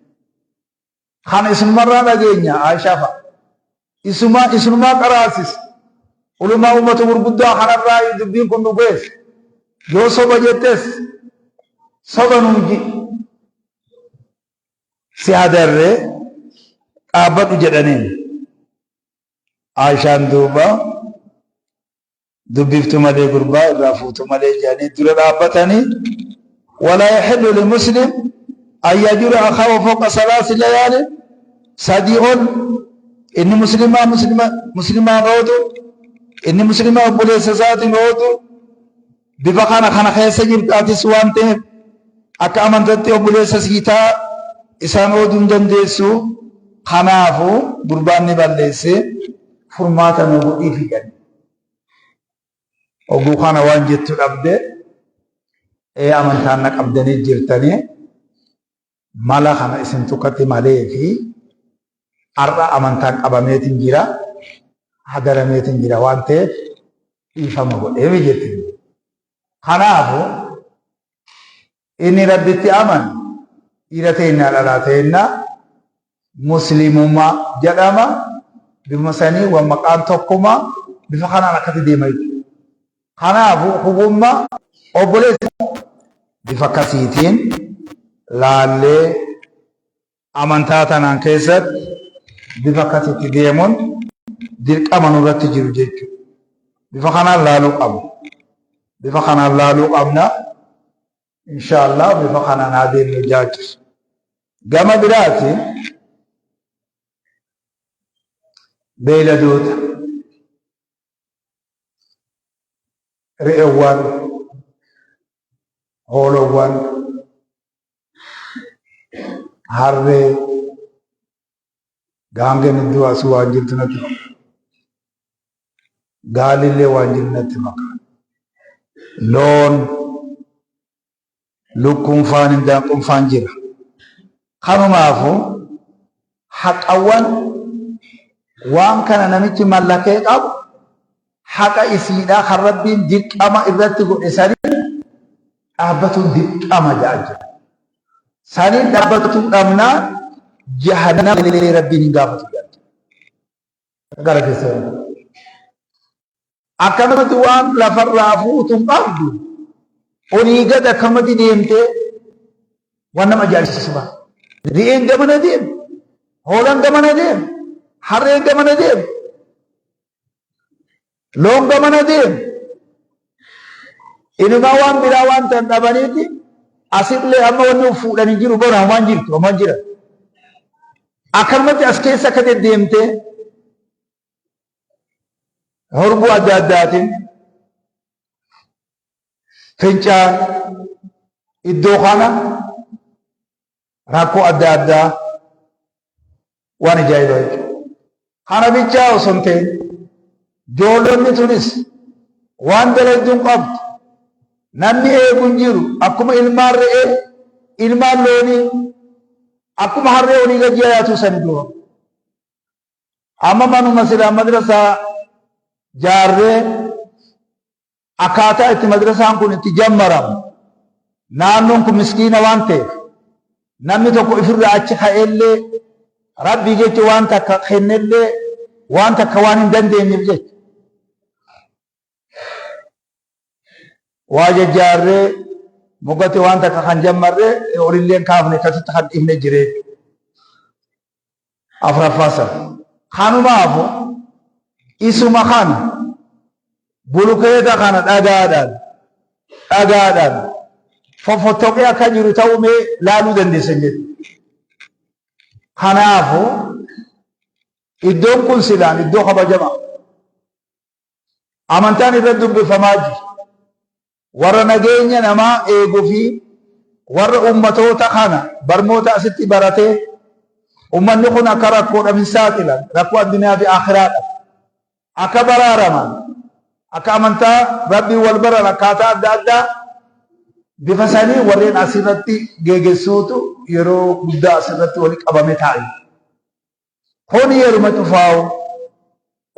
Kan isinumarraa dhageenya Aayishaa fa'a. Isumaa isinumaa qaraasis. Ulumaa ummata gurguddaa kanarraa dubbiin kun nu geesse. Yoo soba jettes soba nuun ji. Si hadarree dhaabbadhu jedhaniin. Aayishaan duuba dubbiftu malee gurbaa irraa fuutu malee jedhanii dura dhaabbatanii walaa yaxillu limuslim an yajura akhahu fawqa salaasi layaali sadii ol inni muslimaa muslima muslimaan oodu inni muslimaa obboleessa isaatiin oodu bifa kana kana keessa jirta atis waan ta'eef akka amantatti obboleessa sii ta'a isaan ooduu hin dandeessu kanaafu gurbaan ni balleesse furmaata nu godhiifi jedhe oguu kana waan jettu dhabde ee amantaan na qabdanii jirtanii mala kana isin tukkatti malee fi har'a amantaan qabameetiin jira hadarameetiin jira waan ta'eef dhiifama godheefi jetti. Kanaafu inni rabbitti amanu dhiira teennaa dhalaa teennaa muslimummaa jedhama bifuma sanii wan maqaan tokkuma bifa kanaan akkatti deema jechuudha. Kanaafu hubummaa obboleessa bifa akkasiitiin laallee amantaa tanaan keessatti bifa akkasitti deemuun dirqama nurratti jiru jechuudha. Bifa kanaan laaluu qabna. Bifa kanaan laaluu qabna. Inshaallah bifa kanaan haa deemnu jaachisu. Gama biraatiin beeyladoota re'eewwan hoolowwan harree gaangeen iddoo asii waan jirtu natti fakkaata. Gaalillee waan jiru natti fakkaata. Loon lukkuun faan hindaanqoon faan jira. Kanumaafu haqawwan waan kana namichi mallakee qabu haqa isiidhaa kan Rabbiin dirqama irratti godhe sanii dhaabbatuun dirqama ja'a jira. Saniin dhaabbatuu dhabnaan jahannama illee Rabbiin hin gaafatu ja'a jira. Gara keessa akkanumatti waan lafarraa fuutu hin qabdu olii gad akkamatti deemtee waan nama ajaa'ibsiisu ba'a. Re'een gamana deem, hoolaan gamana deem, harreen gamana deem, loon gamana deem. Inumaa waan biraa waan ta'an dhabaniiti asillee amma wanni of fuudhan hin jiru bona homaan jirtu homaan jira. Akkanumatti as keessa akka deddeemtee horbuu adda addaatiin fincaan iddoo kana rakkoo adda addaa waan ajaa'ibaa jechuudha. Kana bichaa osoo hin ta'in ijoollonni tunis waan dalagdu hin qabdu. Namni eegu hin jiru akkuma ilmaan re'ee, ilmaan loonii, akkuma harree olii gadi yaatu sani dura. Amma manuma silaa madrasaa jaarree akkaataa itti madrasaan kun itti jammaramu naannoon kun miskiina waan ta'eef namni tokko ifirraa achi ka'ellee rabbii jecha waan takka kennellee waan takka waan hin dandeenyeef jecha waa jajjaarree Mogatti waan takka kan jammarre olillee hin kaafne akkasitti kan dhiifne jire. Afraffaa sana. Kanumaafu isuma kana bulukeeta kana dhagaadhaan dhagaadhaan fofottoqee akka jiru ta'uu mee laaluu dandeessan jechuudha. Kanaafu iddoon kun silaan iddoo kabajamaa. Amantaan irra dubbifamaa jira. Warra nageenya namaa eegu fi warra ummatoota kana barmoota asitti baratee ummanni kun akka rakkoodhaaf hin saaxilan rakkoo addunyaa fi aakhiraadha. Akka baraaraman akka amantaa rabbii wal baran akkaataa adda addaa bifa sanii warreen asirratti geegessuutu yeroo guddaa asirratti wali qabame taa'e. Kun yeruma cufaa'u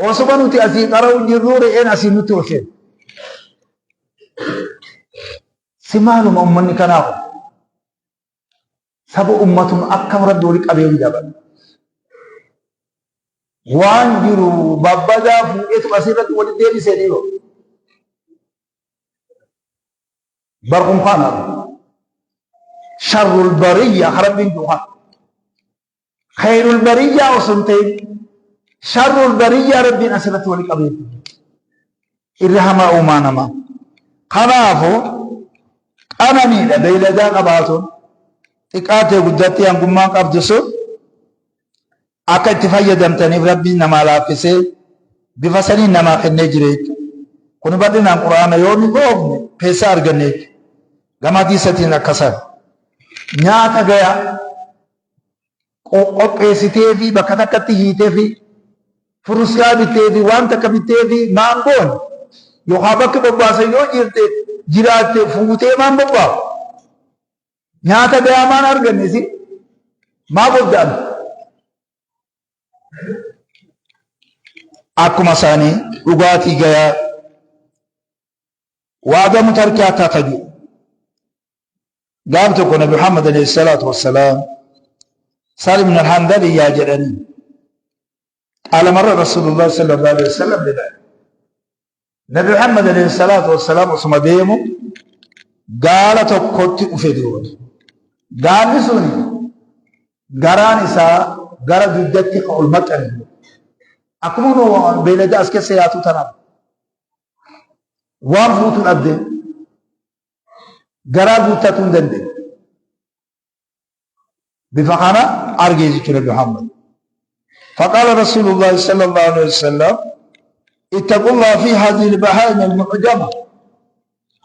osuma nuti asii qara'u jirruu re'een asii nutti ol seenu. Si maaluma ummanni kanaa kun saba ummatuma akkam rabbi wali qabee hin jaban. Waan jiru babbadaa fuudheetu asirratti walitti deebisee dhiiroo. Barkun kana sharrul bariyya rabbiin duukaa. Khayrul bariyyaa osoo hin ta'in sharrul bariyyaa rabbiin asirratti wali qabee irra hamaa uumaa namaa. Kanaafu qananiidha beeyladaa qabaatuun xiqqaatee guddatti hangummaan qabdu sun akka itti fayyadamtaniif rabbiin namaa laaffisee bifa saniin namaa kennee jira jechuudha. Kun bal'inaan quraana yoo nu dhoofne keessaa arganne jechuudha. Gama hadiisatiin akkasan nyaata gayaa qopheessitee fi bakka takkatti hiitee fi furuskaa bittee fi waan takka bittee fi maan boon yookaan bakki bobbaasan yoo jirte jiraatte fuutee maan bobbaafu nyaata gahaa maan arganne si maa bodda'an akkuma isaanii dhugaatii gayaa waadamu tarkii akka taju Gaaf tokko Nabi Muhammad alayhi salaatu wassalaam Salim ibn al-Handaliyyaa jedhanii qaala marra Rasuulullah sallallahu alaihi wasallam jedhan. Nabi Muhammad alayhi salaatu wassalaam osuma deemu gaala tokkotti dhufe duuba. Gaalli sun garaan isaa gara dugdatti kan ol maxxane. Akkuma beeylada as keessa yaatu tanaaf waan fuutu dhabde garaa guuttatuu hin dandeenye. Bifa kana argee jechuudha Nabi Muhammad. فقال رسول الله صلى الله عليه وسلم اتقوا الله في هذه البهائم المعجمة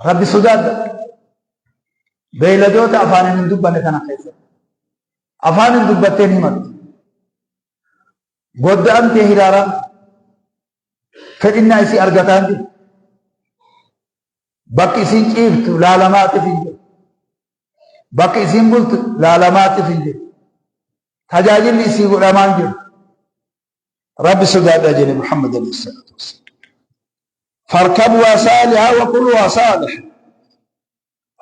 ربي صداد بيلدوت أفان من دبنة تنا خيسر أفان من دبتين همت قد أنت هرارا فإن إسي أرغتان دي Bakki isiin ciiftu laalamaatiif hin jiru. Bakki isiin bultu laalamaatiif hin jiru. Tajaajilli isii godhamaa hin jiru. Rabbi sodaadhaa jedhe Muhammad alayhi salaatu wassalaam. Farkabuhaa saalihaa wa kuluhaa saaliha.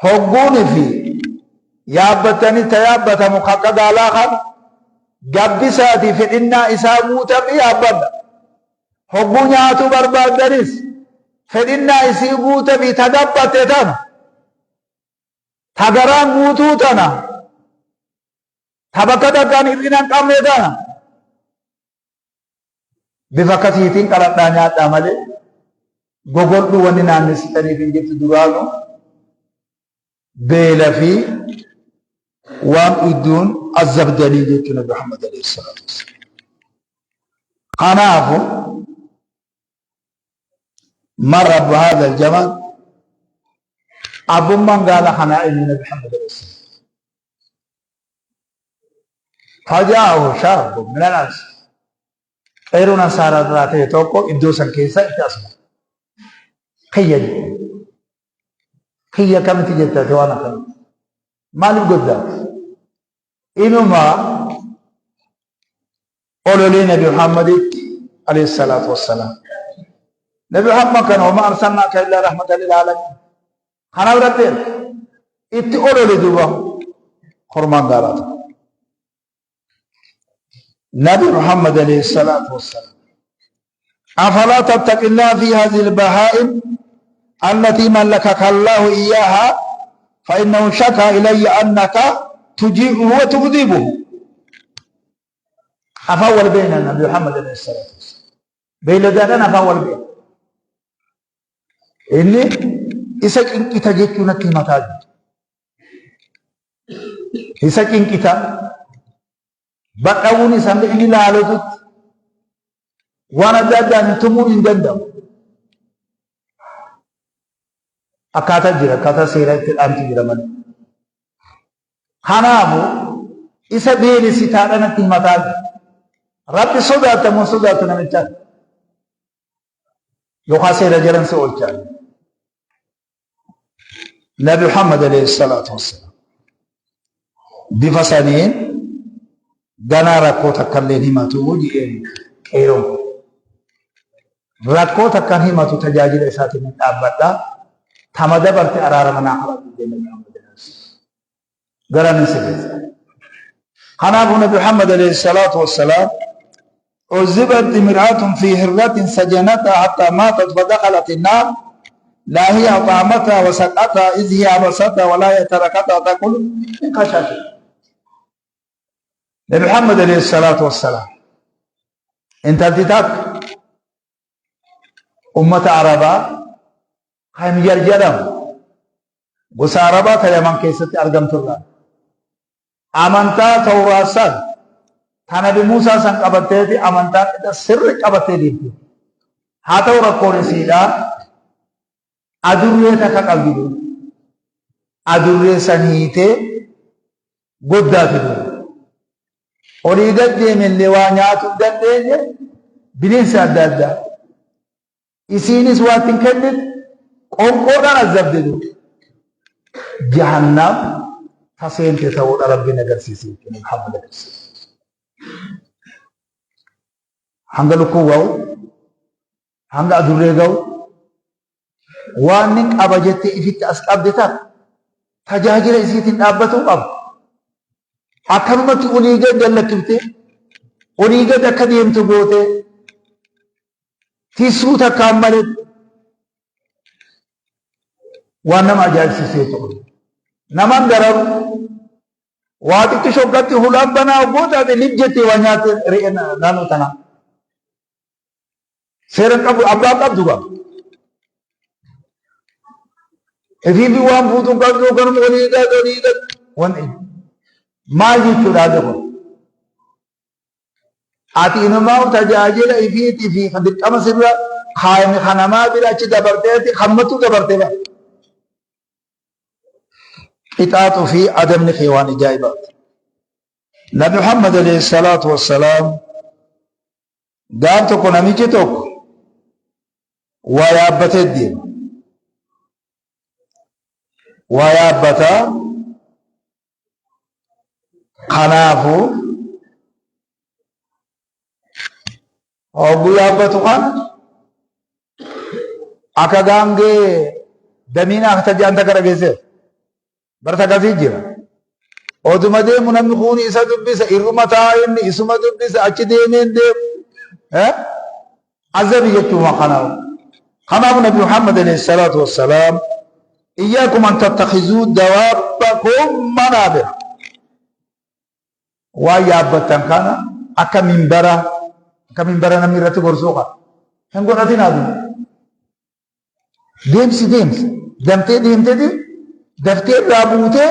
Hogguuni fi yaabbatanii ta yaabbatamu akka gaalaa kana gabbisaatii fedhinnaa isaa guutamii yaabbadha. Hogguu nyaatuu barbaaddanis fedhinnaa isii guutamii ta gabbatte tana ta garaan guutuu tana ta bakka takkaan hir'ina hin qabne tana bifa akkasiitiin qaladhaa nyaadhaa malee gogodhuu wanni naannessitaniif hin jirtu duraanuu beela fi waan dhugduun azabdanii jechuun Nabi Muhammad alayhi salaatu wassalaam. Kanaafu man rabbu haadha aljamal abbummaan gaala kanaa eenyu Nabi Muhammad alayhi salaam. Fajaahu shaabbu min al-ansaar. Qeeroon ansaaraa irraa ta'e tokko iddoo san keessa itti asma. Kiyya jedhe. Kiyya kamitti jetta ati waan akkana. Maaliif godda? Inuma ololee Nabi Muhammaditti alayhi salaatu wassalaam. Nabi Muhammad kana wama arsalnaaka illaa rahmatan lil aalamiin. Kana biratti itti olole duuba kormaan gaalaa tokko. Nabi Muhammad alayhi salaatu wassalaam. Afalaa tattaqillaa fi hadhihi al-bahaa'im allatii mallakaka Allahu iyyaha Fa'innahu shakaa ilayya annaka tujii'uhu wa tukdibuhu. Afaan wal beekna Nabi Muhammad alayhi salaatu wassalaam. Beeyladaadhaan afaan wal beekna. Inni isa cinqita jechuu natti himataa jira. Isa cinqita. Badhawuun isa inni laalututti waan adda addaan hin tumuun hin danda'amu. Akkaataa jira, akkaataa seera itti dhaamtu jira malee. Kanaafu isa beelessitaadha natti himataa jira. Rabbi sodaata moo sodaatu namichaan? Yookaan seera jalan si oolchaa. Nabi Muhammad alayhi salaatu wassalaam bifa saniin ganaa rakkoo takka illee himatu jedheen qeeroon kun. Rakkoo takkaan himatu tajaajila isaatiin hin dhaabbadha. Tama dabarte araarama naa kadhadhu jedhee Nabi Muhammad alayhi gara ni sirreessa. Kanaafuu Nabi Muhammad alayhi salaatu wassalaam عذبت امرأة في هرة سجنتها حتى ماتت فدخلت النار لا هي أطعمتها وسقتها إذ هي حبستها ولا هي تركتها تأكل من خشاشها. Nabi Muhammad alayhi salaatu wassalaam intalti takka ummata Arabaa Himyar jedhamu gosa Arabaa ta Yaman keessatti argamturraa amantaa Tawraat san ta Nabi Muusaa san qabatteeti amantaa qixa sirri qabattee deemte. Haa ta'u rakkoon isiidhaa adurree takka qabdi dur. Adurree san hiitee goddaa fidu. Olii gad deemellee waa nyaatuu hin dandeenye bineensi adda addaa. Isiinis waa itti hin kennine qoonqoodhaan azzabde dur. Jahannam ta seente ta'uudha Rabbiin agarsiise jechuudha Muhammad agarsiise. Hanga lukkuu ga'u, hanga adurree ga'u, waan inni qaba jettee ifitti as qabde takka tajaajila isiitiin dhaabbatuu qaba. Akkanumatti olii gad dallakkiftee olii gad akka deemtu gootee Tissuu takkaan malee waan nama ajaa'ibsiisu jechuudha. Naman dararu waa xiqqisho gatti hulaan banaa oggoo taate lib jettee waa nyaatte re'ee naannoo tanaa. Seera qabu abbaa qabdu qaba. Ifiifi waan fuutuu qabdu kanuma olii gad olii gad wanti maal jechuudha haalli kun. Ati inumaa tajaajila ifiitii fi dirqama sirra kaayame kan namaa bira achi dabarteeti hammattuu dabartee bara. Qixaaxuu fi adabni kee waan ajaa'ibaati. Nabi Muhammad alayhi salaatu wassalaam gaaf tokko namichi tokko waa yaabbatee deema. Waa yaabbataa Kanaafuu hogguu yaabbatu kana akka gaangee damiina akka tajaan takka dhageesseef bara takkasii jira. Oduma deemu namni kuuni isa dubbisa irruma taa'a inni isuma dubbisa achi deemeen deemu. Azabi jechuun waan kanaa. Kanaaf Nabi Muhammad alayhi salaatu wassalaam iyyakum an tattakhizuu dawaabbakum manaabir. Waan yaabbattan kana akka minbara akka minbara namni irratti gorsuu kana hin godhatinaa duuba. Deemsi deemsi damtee deemteeti daftee irraa buutee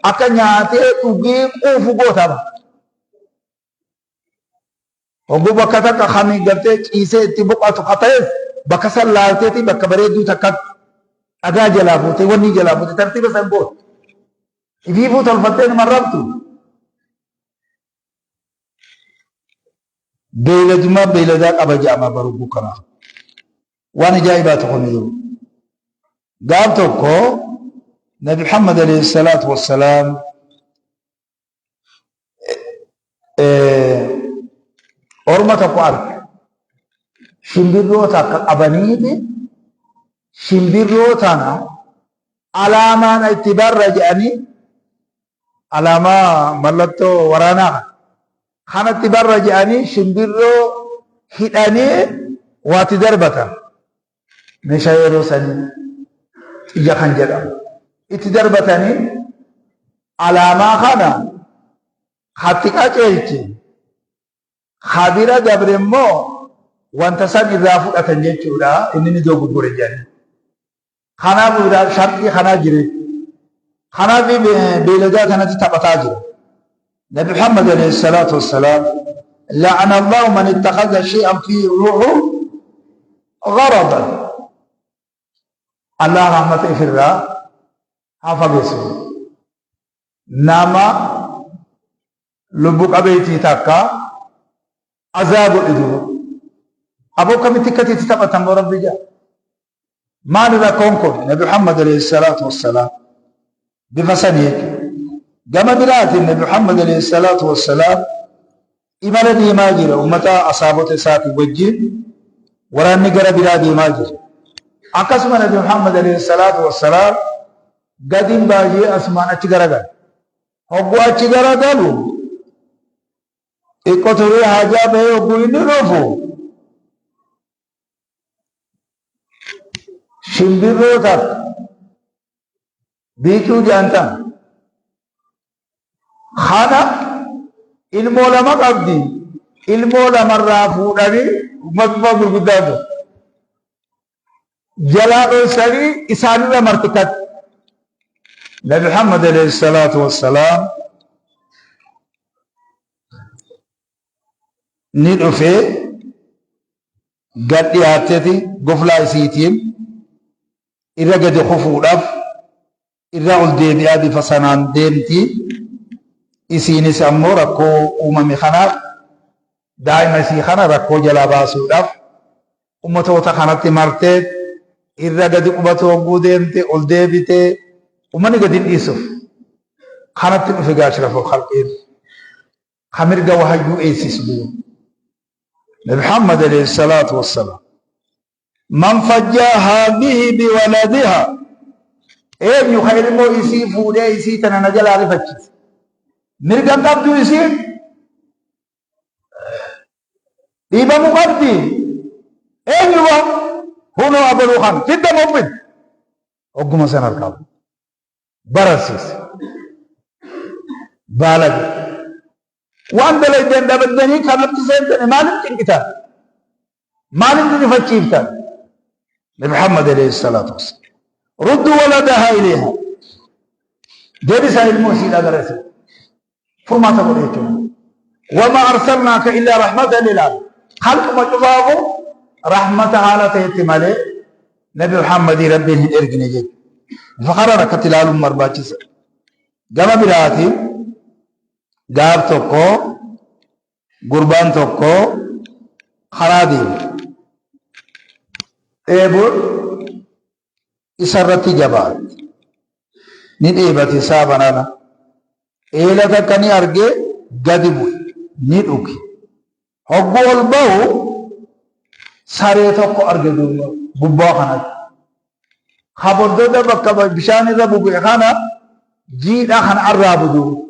akka nyaatee dhugee quufu gootama. Hogguu bakka takka kami gartee ciisee itti boqatu ka ta'es bakka san laalteeti bakka bareedduu takka dhagaa jalaa fuutee wanni jalaa fuutee tartiiba san goote. Ifiifuu tolfattee nama rabtu. Beeyladumaa beeyladaa qaba jedhama baruguu kana. Waan ajaa'ibaa tokko ni jiru. Gaaf tokko Nabi Muhammad alayhi salaatu wassalaam Orma tokko arge. Shimbirroo takka qabaniiti shimbirroo tana alaamaan itti barra jedhanii alaamaa mallattoo waraanaa kanatti barra jedhanii shimbirroo hidhanii waatti darbatan. Meeshaa yeroo sanii xiyya kan jedhamu. itti darbatanii alaamaa kana hatti qaceelche habira dabre immoo wanta san irraa fudhatan jechuudha inni ni dogoggore jedhanii. Kanaaf sharxii kanaa jire. Kanaaf beeyladaa kanatti taphataa jira. Nabi Muhammad alayhi salaatu wassalaam la'ana Allahu man ittakhadha shay'an fihi ruuhu gharadan. Allah rahmata ifirraa haa fageessu. Nama lubbu qabeeytii takka azaa godhe duuba. Aboo akkamitti akkatti itti taphatan moo Rabbi jaa. Maali rakkoon kun? Nabi Muhammad alayhi salaatu wassalaam bifa sanii jechuudha. Gama biraatiin Nabi Muhammad alayhi salaatu wassalaam imala deemaa jira ummata asaabota isaatii wajjin waraanni gara biraa deemaa jira. Akkasuma Nabi Muhammad alayhi salaatu wassalaam gadiin baay'ee asumaan achi garagala. Hogguu achi garagalu xiqqoo turee haajaa bahee hogguu inni dhufu shimbirroo takka biicuu jedhan kana ilmoo lama qabdi ilmoo lamarraa fuudhanii uummatuma gurguddaa jiru. Jalaa dhoysanii isaanirra martikkatti. Nabi Muhammad alayhi salaatu wassalaam ni dhufee gad dhiyaatteti goflaa isiitiin irra gadi kufuudhaaf irra ol deebi'aa bifa sanaan deemti. Isiinis ammoo rakkoo uumame kanaaf daa'ima isii kana rakkoo jalaa baasuudhaaf ummatoota kanatti martee irra gadi qubatu hogguu deemte ol deebite ummanni gadi hin dhiisuuf kanatti dhufe gaa ashraful khalqiin ka mirga wahayyuu eessisu duuba. Nabi Muhammad alayhi salaatu wassalaam man fajjaa haadhihi biwaladiha eenyu ka ilmoo isii fuudhee isii tana na jalaa rifachiise mirga hin qabdu isiin dhiibamu qabdi eenyu ba hunoo abaluu kan fidda mobbin hogguma san harkaa bararsiise baalage waan dalaydan dhabaddanii kanatti seentani maaliif cinqitan maaliif rifachiiftan Nabi Muhammad alayhi salaatu wassalam ruddu waladaha ilayha deebisaa ilmoo isiidhaa gara isii furmaata godhe jechuudha wama arsalnaaka illaa rahmatan lil aalamiin khalquma cufaafu rahmata haala ta'etti malee Nabi Muhammadii Rabbiin hin ergine jechuudha. Bifa kanaan akkatti ilaaluun barbaachisa. Gama biraatiin gaaf tokko gurbaan tokko karaa deema. Dheebuun isarratti jabaatti. Ni dheebate isaa banana. Eela takka ni argee gadi bu'e. Ni dhuge. Hogguu ol bahu saree tokko arge duuba gubbaa kanatti. Kabordoota bakka bishaan irra bubu'e kana jiidha kan arraabu duuba.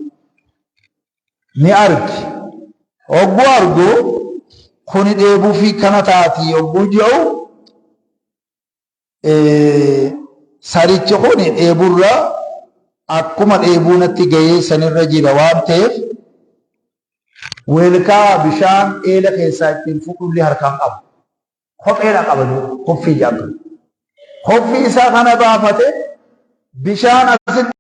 Ni arge. Hogguu argu kuni dheebuu fi kana taati hogguu jedhu sarichi kun dheeburra akkuma dheebuu natti gahee sanirra jira waan ta'eef weelkaa bishaan eela keessaa ittiin fuudhullee harkaan qabu. Kopheedha qaba koffii jedhama. Koffii isaa kana baafate bishaan asitti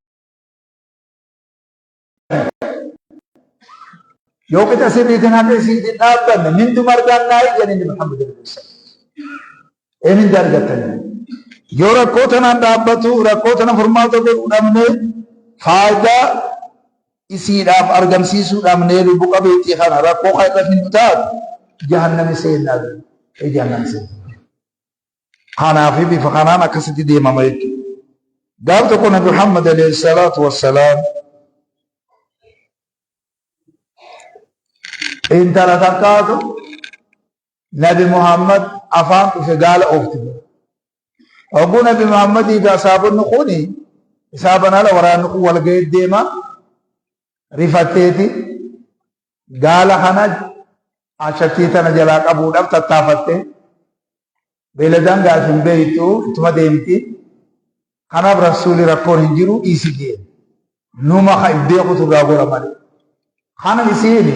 Yoo qixa sirriitiin haqa isiitiin dhaabbanne minduma argannaa jedhanii Nabi Muhammad sallallahu alaihi wasallam. Ee minda argattanii. Yoo rakkoo tanaan dhaabbatu rakkoo tana furmaata godhuu dhabne faayidaa isiidhaaf argamsiisuu dhabnee lubbu qabeettii kana rakkoo kan irra finnu taatu jahannami seennaa ee jahannami seennaa. Kanaaf bifa kanaan akkasitti deemama jechuudha. Gaaf tokko Nabi Muhammad alayhi salaatu wassalaam intala takkaatu Nabi Muhammad afaan dhufe gaala oofti. Hogguu Nabi Muhammadii fi asaabonni kuni isaaban ala waraanni kun wal ga'ee deema rifatteeti gaala kana ashattii tana jalaa qabuudhaaf tattaafatte. Beeyladaan gaaf hin beektu ittuma deemti. Kanaaf Rasuulli rakkoon hin jiru dhiisi jeen. Numa ka if beekutu irraa gora malee. Kana isiin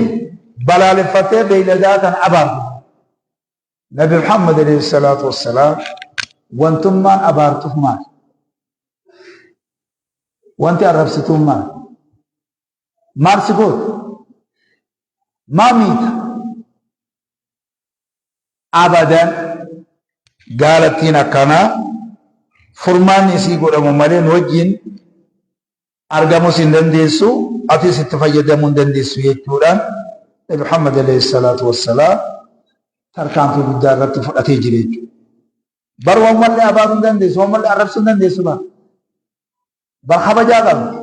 balaaleffattee beeyladaa tan abaartu. Nabi Muhammad alayhi salaatu wassalaam wantummaan abaartuuf maali? Wanti arrabsituun maali? Maal si gooti? Maa miita? Abadan gaalattiin akkanaa furmaanni isii godhamu malee nu wajjin argamus hin dandeessu, atis itti fayyadamuu hin dandeessu jechuudhaan Nabi Muhammad alayhi salaatu wassalaam tarkaanfii guddaa irratti fudhatee jira jechuudha. Bar waan mallee abaaruu hin dandeessu, waan mallee arrabsuu hin dandeessu bar. Bar kabajaa qabdi.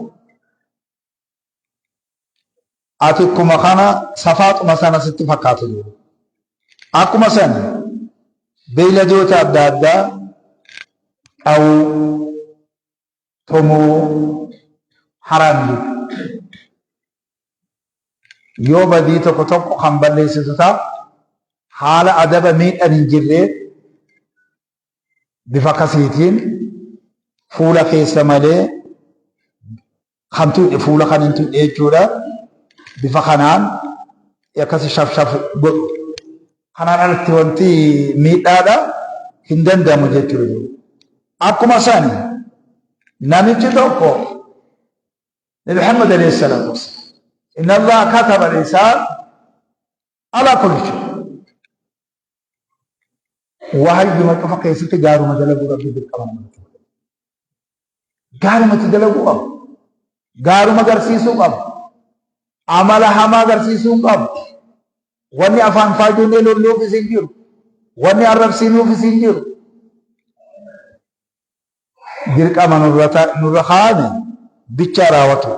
Ati akkuma kana safaaxuma sana sitti fakkaata jiru. Akkuma sana beeyladoota adda addaa dhawuu, tumuu haraam jechuudha. Yoo badii tokko tokko kan balleessitu ta'a haala adaba miidhaan hin jirreen bifa akkasiitiin fuula keessa malee kan tuqe fuula kan hin tuqne jechuudha. Bifa kanaan akkasi shaf shaf godhu. Kanaan alatti wanti miidhaadha hin danda'amu jechuudha. Akkuma sani namichi tokko Nabi Muhammad alayhi salaatu wassalaam inna Allah kataba al-ihsaan ala kulli shay. Wahayyuma cufa keessatti gaaruma dalaguu Rabbi dirqama namatti godhe. Gaarumatti dalaguu qaba. Gaaruma garsiisuu qaba. Amala hamaa garsiisuu hin qabu. Wanni afaan faajonnee lolluufis hin jiru. Wanni arrabsinuufis hin jiru. Dirqama nurra kaa'ame bichaa raawwatu.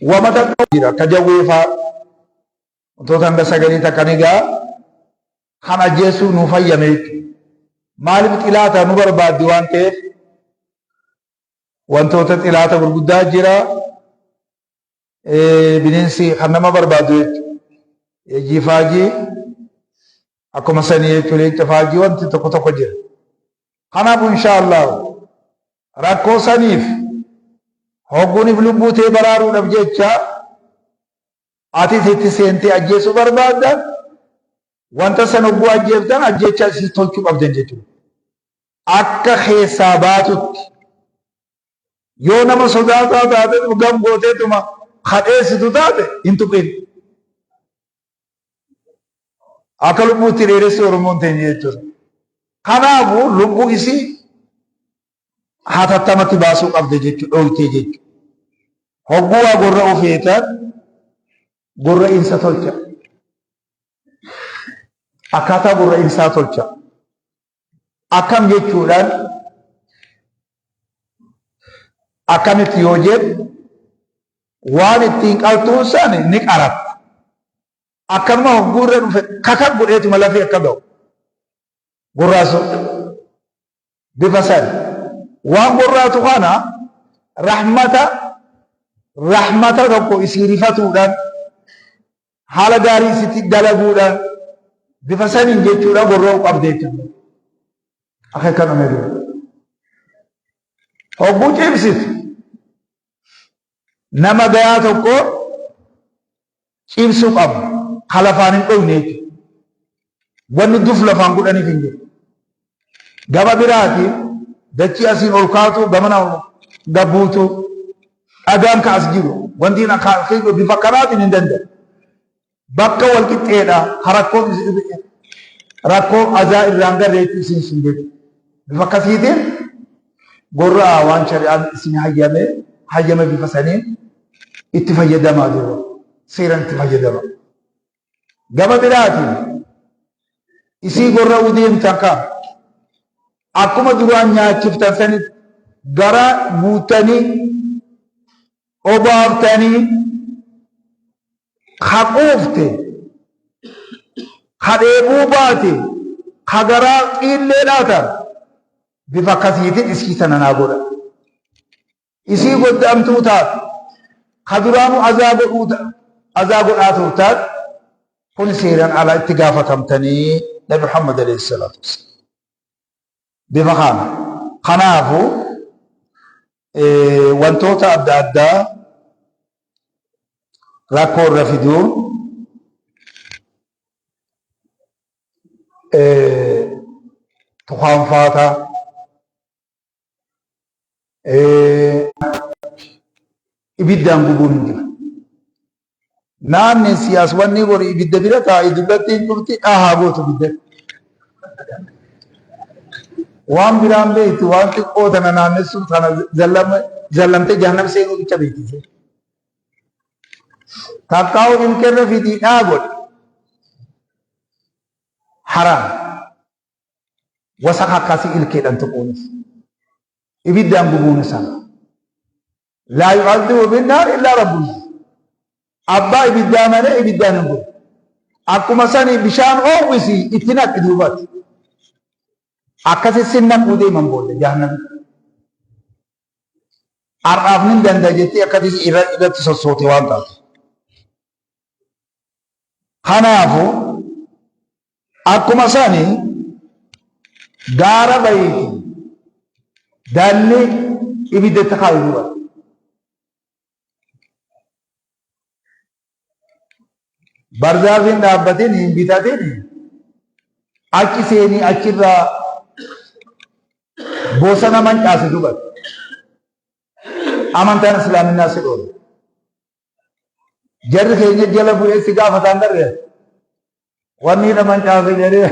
Wama takka jira akka jawwee fa'aa wantoota hanga sagalii takka ni ga'a. Kan ajjeesuu nu fayyame jechuudha. Maaliif xilaata nu barbaaddi waan ta'eef wantoota xilaata gurguddaa jira. Bineensi kan nama barbaadu jechuudha. Eejii faajii akkuma sanii jechuudha leenca faajii wanti tokko tokko jira. Kanaafuu insha Allah rakkoo saniif hogguuniif lubbuu tee baraaruudhaaf jecha atis itti seentee ajjeesuu barbaadda wanta san hogguu ajjeeftan ajjeechaa isii tolchuu qabdan jechuudha. Akka keessaa baatutti yoo nama sodaataa taate gam gooteetuma kadheessitu taate hin tuqin. Akka lubbuutti dheeressi Oromoon teenya jechuudha. Kanaafuu lubbuu isii hatattamatti baasuu qabda jechuudha dhooytee jechuudha. Hogguu waa gorra'uu feetan gorra'insa tolcha. Akkaataa gorra'insaa tolcha. Akkam jechuudhaan akkamitti yoo jedhu waan ittiin qaltuun san ni qaratta. Akkanuma hogguu irra dhufe kakak godheetuma lafee akka ga'u. Gorraasu bifa san waan gorraatu kana rahmata rahmata tokko isii rifatuudhaan haala gaarii isitti dalaguudhaan bifa saniin jechuudha gorra'uu qabda jechuudha. Akka kanuma jiru. Hogguu cimsitu nama gayaa tokko cimsuu qabu ka lafaan hin dhoyne jechuudha. Wanni duf lafaan godhaniif hin jiru. Gama biraatiin dachii asiin ol kaatu gamana gabbuutu dhagaan ka as jiru wanti bifa kanaatiin hin danda'u. Bakka wal qixxeedha rakkoon rakkoo azaa irraan garre jechuun isin sun jechuudha. Bifa akkasiitiin gorra'a waan shari'aan isin hayyame hayyame bifa saniin itti fayyadamaa duuba seeraan itti fayyadama. Gama biraatiin isii gorra'uu deemtan kaa akkuma duraan nyaachiftan sanitti garaa guuttanii obaaftanii ka quufte ka dheebuu baate ka garaa xiillee dhaatan bifa akkasiitiin isii tana naa godha. Isii godda'amtuu taate ka duraanuu azaa godhuu azaa godhaa turtaan kun seeraan ala itti gaafatamtanii Nabi Muhammad alayhi salaatu wassalaam. Bifa kana. Kanaafuu Wantoota adda addaa rakkoo irra fiduun tukaanfaata ibiddaan gubuun hin jiru. Naanni siyaas wanni godhu ibidda bira taa'i dullattiin cufti dhahaa gootu ibidda. Waan biraan beektu waan xiqqoo tana naannessuu tana zallamtee jahannam seenuu bicha beektise. Takkaa'u ilkeerra fidii dhaa godhi. Haraam. Wasaka akkasii ilkeedhaan tuquunis. Ibiddaan gubuunis haraam. Laa yu'adhibu binnaar illaa rabbuna. Abbaa ibiddaa malee ibiddaan hin gubu. Akkuma sani bishaan oowwisi itti naqi duubatti. Akkasi sin naquu deeman booda jahannam. Har'aaf nin danda'a jettee akkati irratti sossoote waan taate. Kanaafu akkuma sani gaara bayiiti danni ibiddatti kaayu dura. Barzaafiin dhaabbatin hin bitatin achi seenii achirraa bosona mancaase dubbate. Amantaan islaaminaa si dhoorga. Jarri keenya jala bu'ee si gaafataan darre wanni na mancaase jedhee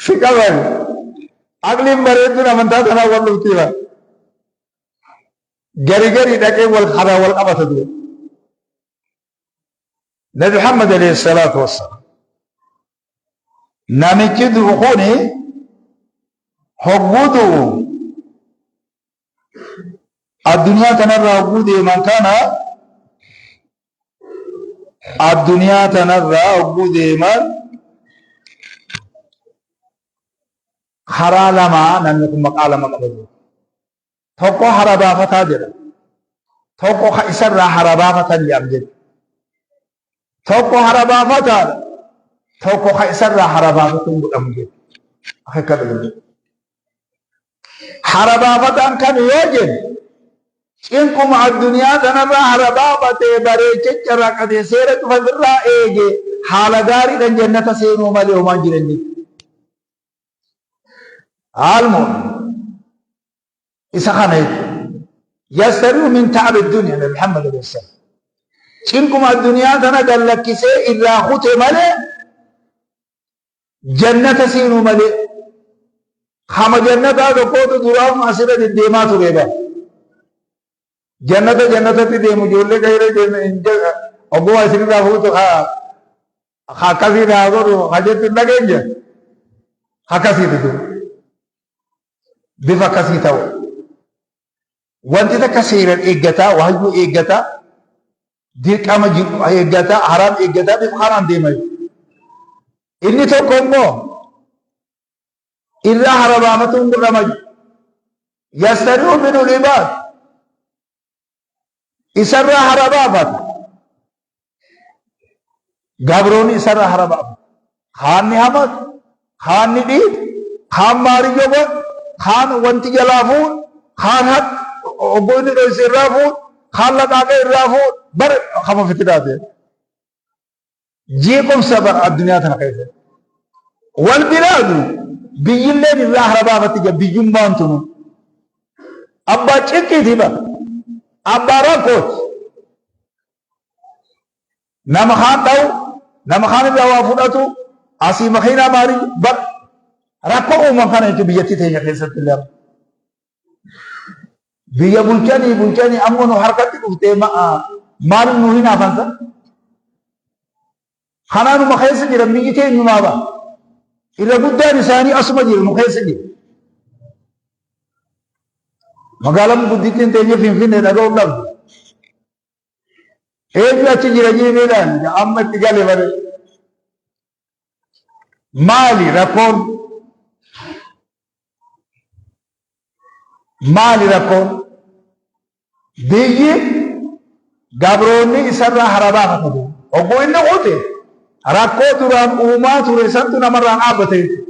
si qaban. Aqliin bareedduun amantaa tanaa wal dhuftiifa. Gari gari dhaqee wal karaa wal qabata dura. Nabi Muhammad alayhi salaatu wassalaam. Namichi du'u kuni hogguu du'u addunyaa tanarraa hogguu deeman kana addunyaa tanarraa hogguu deeman karaa lamaa namni kun maqaa lama qaba jiru. Tokko hara baafataa jedha. Tokko ka isarraa hara baafatan jedham jechuudha. Tokko hara baafataadha. Tokko ka isarraa hara baafatuun godhamu jechuudha. Akka kana Hara baafataan kami yoo jennu cinquma addunyaa tanarraa hara baafatee bareechee carraaqatee seera cufa irraa eege haala gaariidhaan jannata seenuu malee homaan jiran jechuudha. Haalmuun isa kana jechuudha. Yastari'u min ta'abi dunya Nabi Muhammad alayhi salaam. Cinquma addunyaa tana gad lakkisee irraa kute malee Jannata seenuu malee. Kama jannataa tokkootu duraanuma asirra deddeemaa ture bara. Jannata jannatatti deemu ijoollee gahira ogguu isinirraa fuutu haa akkasii naa godhu haa jettu hin dhageenya. Akkasiiti ture. Bifa akkasii ta'u. Wanti takka seeran eeggataa, waayyuu eeggataa, dirqama jiru eeggataa, haraam eeggataa bifa kanaan deema. Inni tokko immoo irraa harabaafatuun godhama. Yastari'u minul ibaad. Isarraa harabaafata. Gabroonni isarraa harabaafata. Kaan ni hamatu, kaan ni dhiitu, kaan maariyyo godhu, kaan wanti jalaa fuudhu, kaan haq oggoo inni dhoyse irraa fuudhu, kaan laqaaqee irraa fuudhu, bara kama fitinaa ta'e. Jeequmsa bara addunyaa tana keessatti. Wal bilaadu biyyilleen irraa harabaafatti jira biyyummaan tunu. Abbaa cinqiiti bara. Abbaa rakkooti. Nama kaan dha'u, nama kaan irraa waa fudhatu, asii makiinaa maalii bar rakkoo uuman kana jechuun biyyattii teenya keessatti illee amma. Biyya bulchanii bulchanii amma nu harkatti dhuftee maaliif nu hinaafansa? Kanaanuma keessa jiran biyyi teenyumaa ba'a. Irra guddaan isaanii asuma jiru nu keessa jiru. Magaalaan guddittiin teenya Finfinnee dhaga'uun dhabdu. Eenyu achi jira jiibiidhaan amma itti gale malee. Maali rakkoon? Maali rakkoon? Biyyi gabroonni isarraa hara baafatu. Hogguu inni kute rakkoo duraan uumaa ture santu namarraan dhaabbate jechuudha.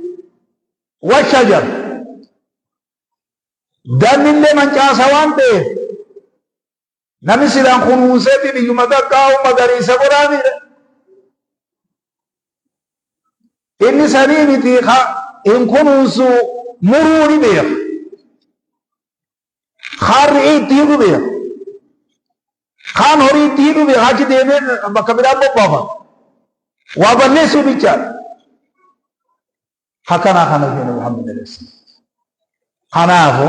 Washajar. Dannillee mancaasa waan ta'eef namni silaan kunuunsee fi biyyuma takkaa'u magariisa godhaamidha. Inni sanii miti hin kunuunsu muruu ni beeka. Kaan re'ee itti hidhu beeka. Kaan horii itti hidhu beeka. Achi deemee bakka biraan bobbaafama. Waa balleessuu bichaadha. Akkanaa kana jedhe Muhammad alayhi salaam. Kanaafu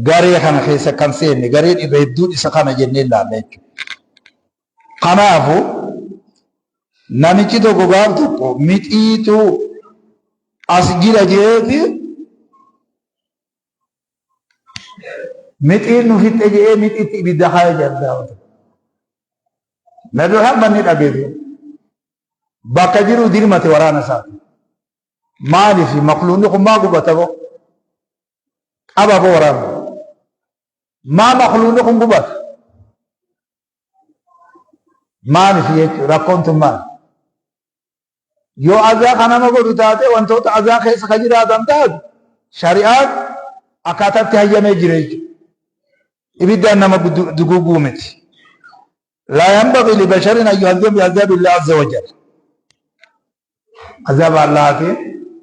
garee kana keessa kan seenne gareen irra hedduun isa kana jennee ilaalla jechuudha. Kanaafu namichi tokko gaaf tokko mixiitu as jira jeeti mixiin nu fixxe jedhee mixiitti ibidda kaaya jedhan gaafata. Nabi Muhammad ni dhageetu. Bakka jiru dirmate waraana isaati. Maaliif makluunni kun maa gubata boo? Qaba boo waraana. Maa makluunni kun gubata? Maaliif jechuudha rakkoon tun maali? Yoo azaa kan nama godhu taate wantoota azaa keessa ka jiraatan taate shari'aan akkaataatti hayyamee jira jechuudha. Ibiddaan nama duguuguu miti. Laa yanbaghi li basharin an yu'adhiba bi azabi Allah azza wa jalla. Azaba Allahaatiin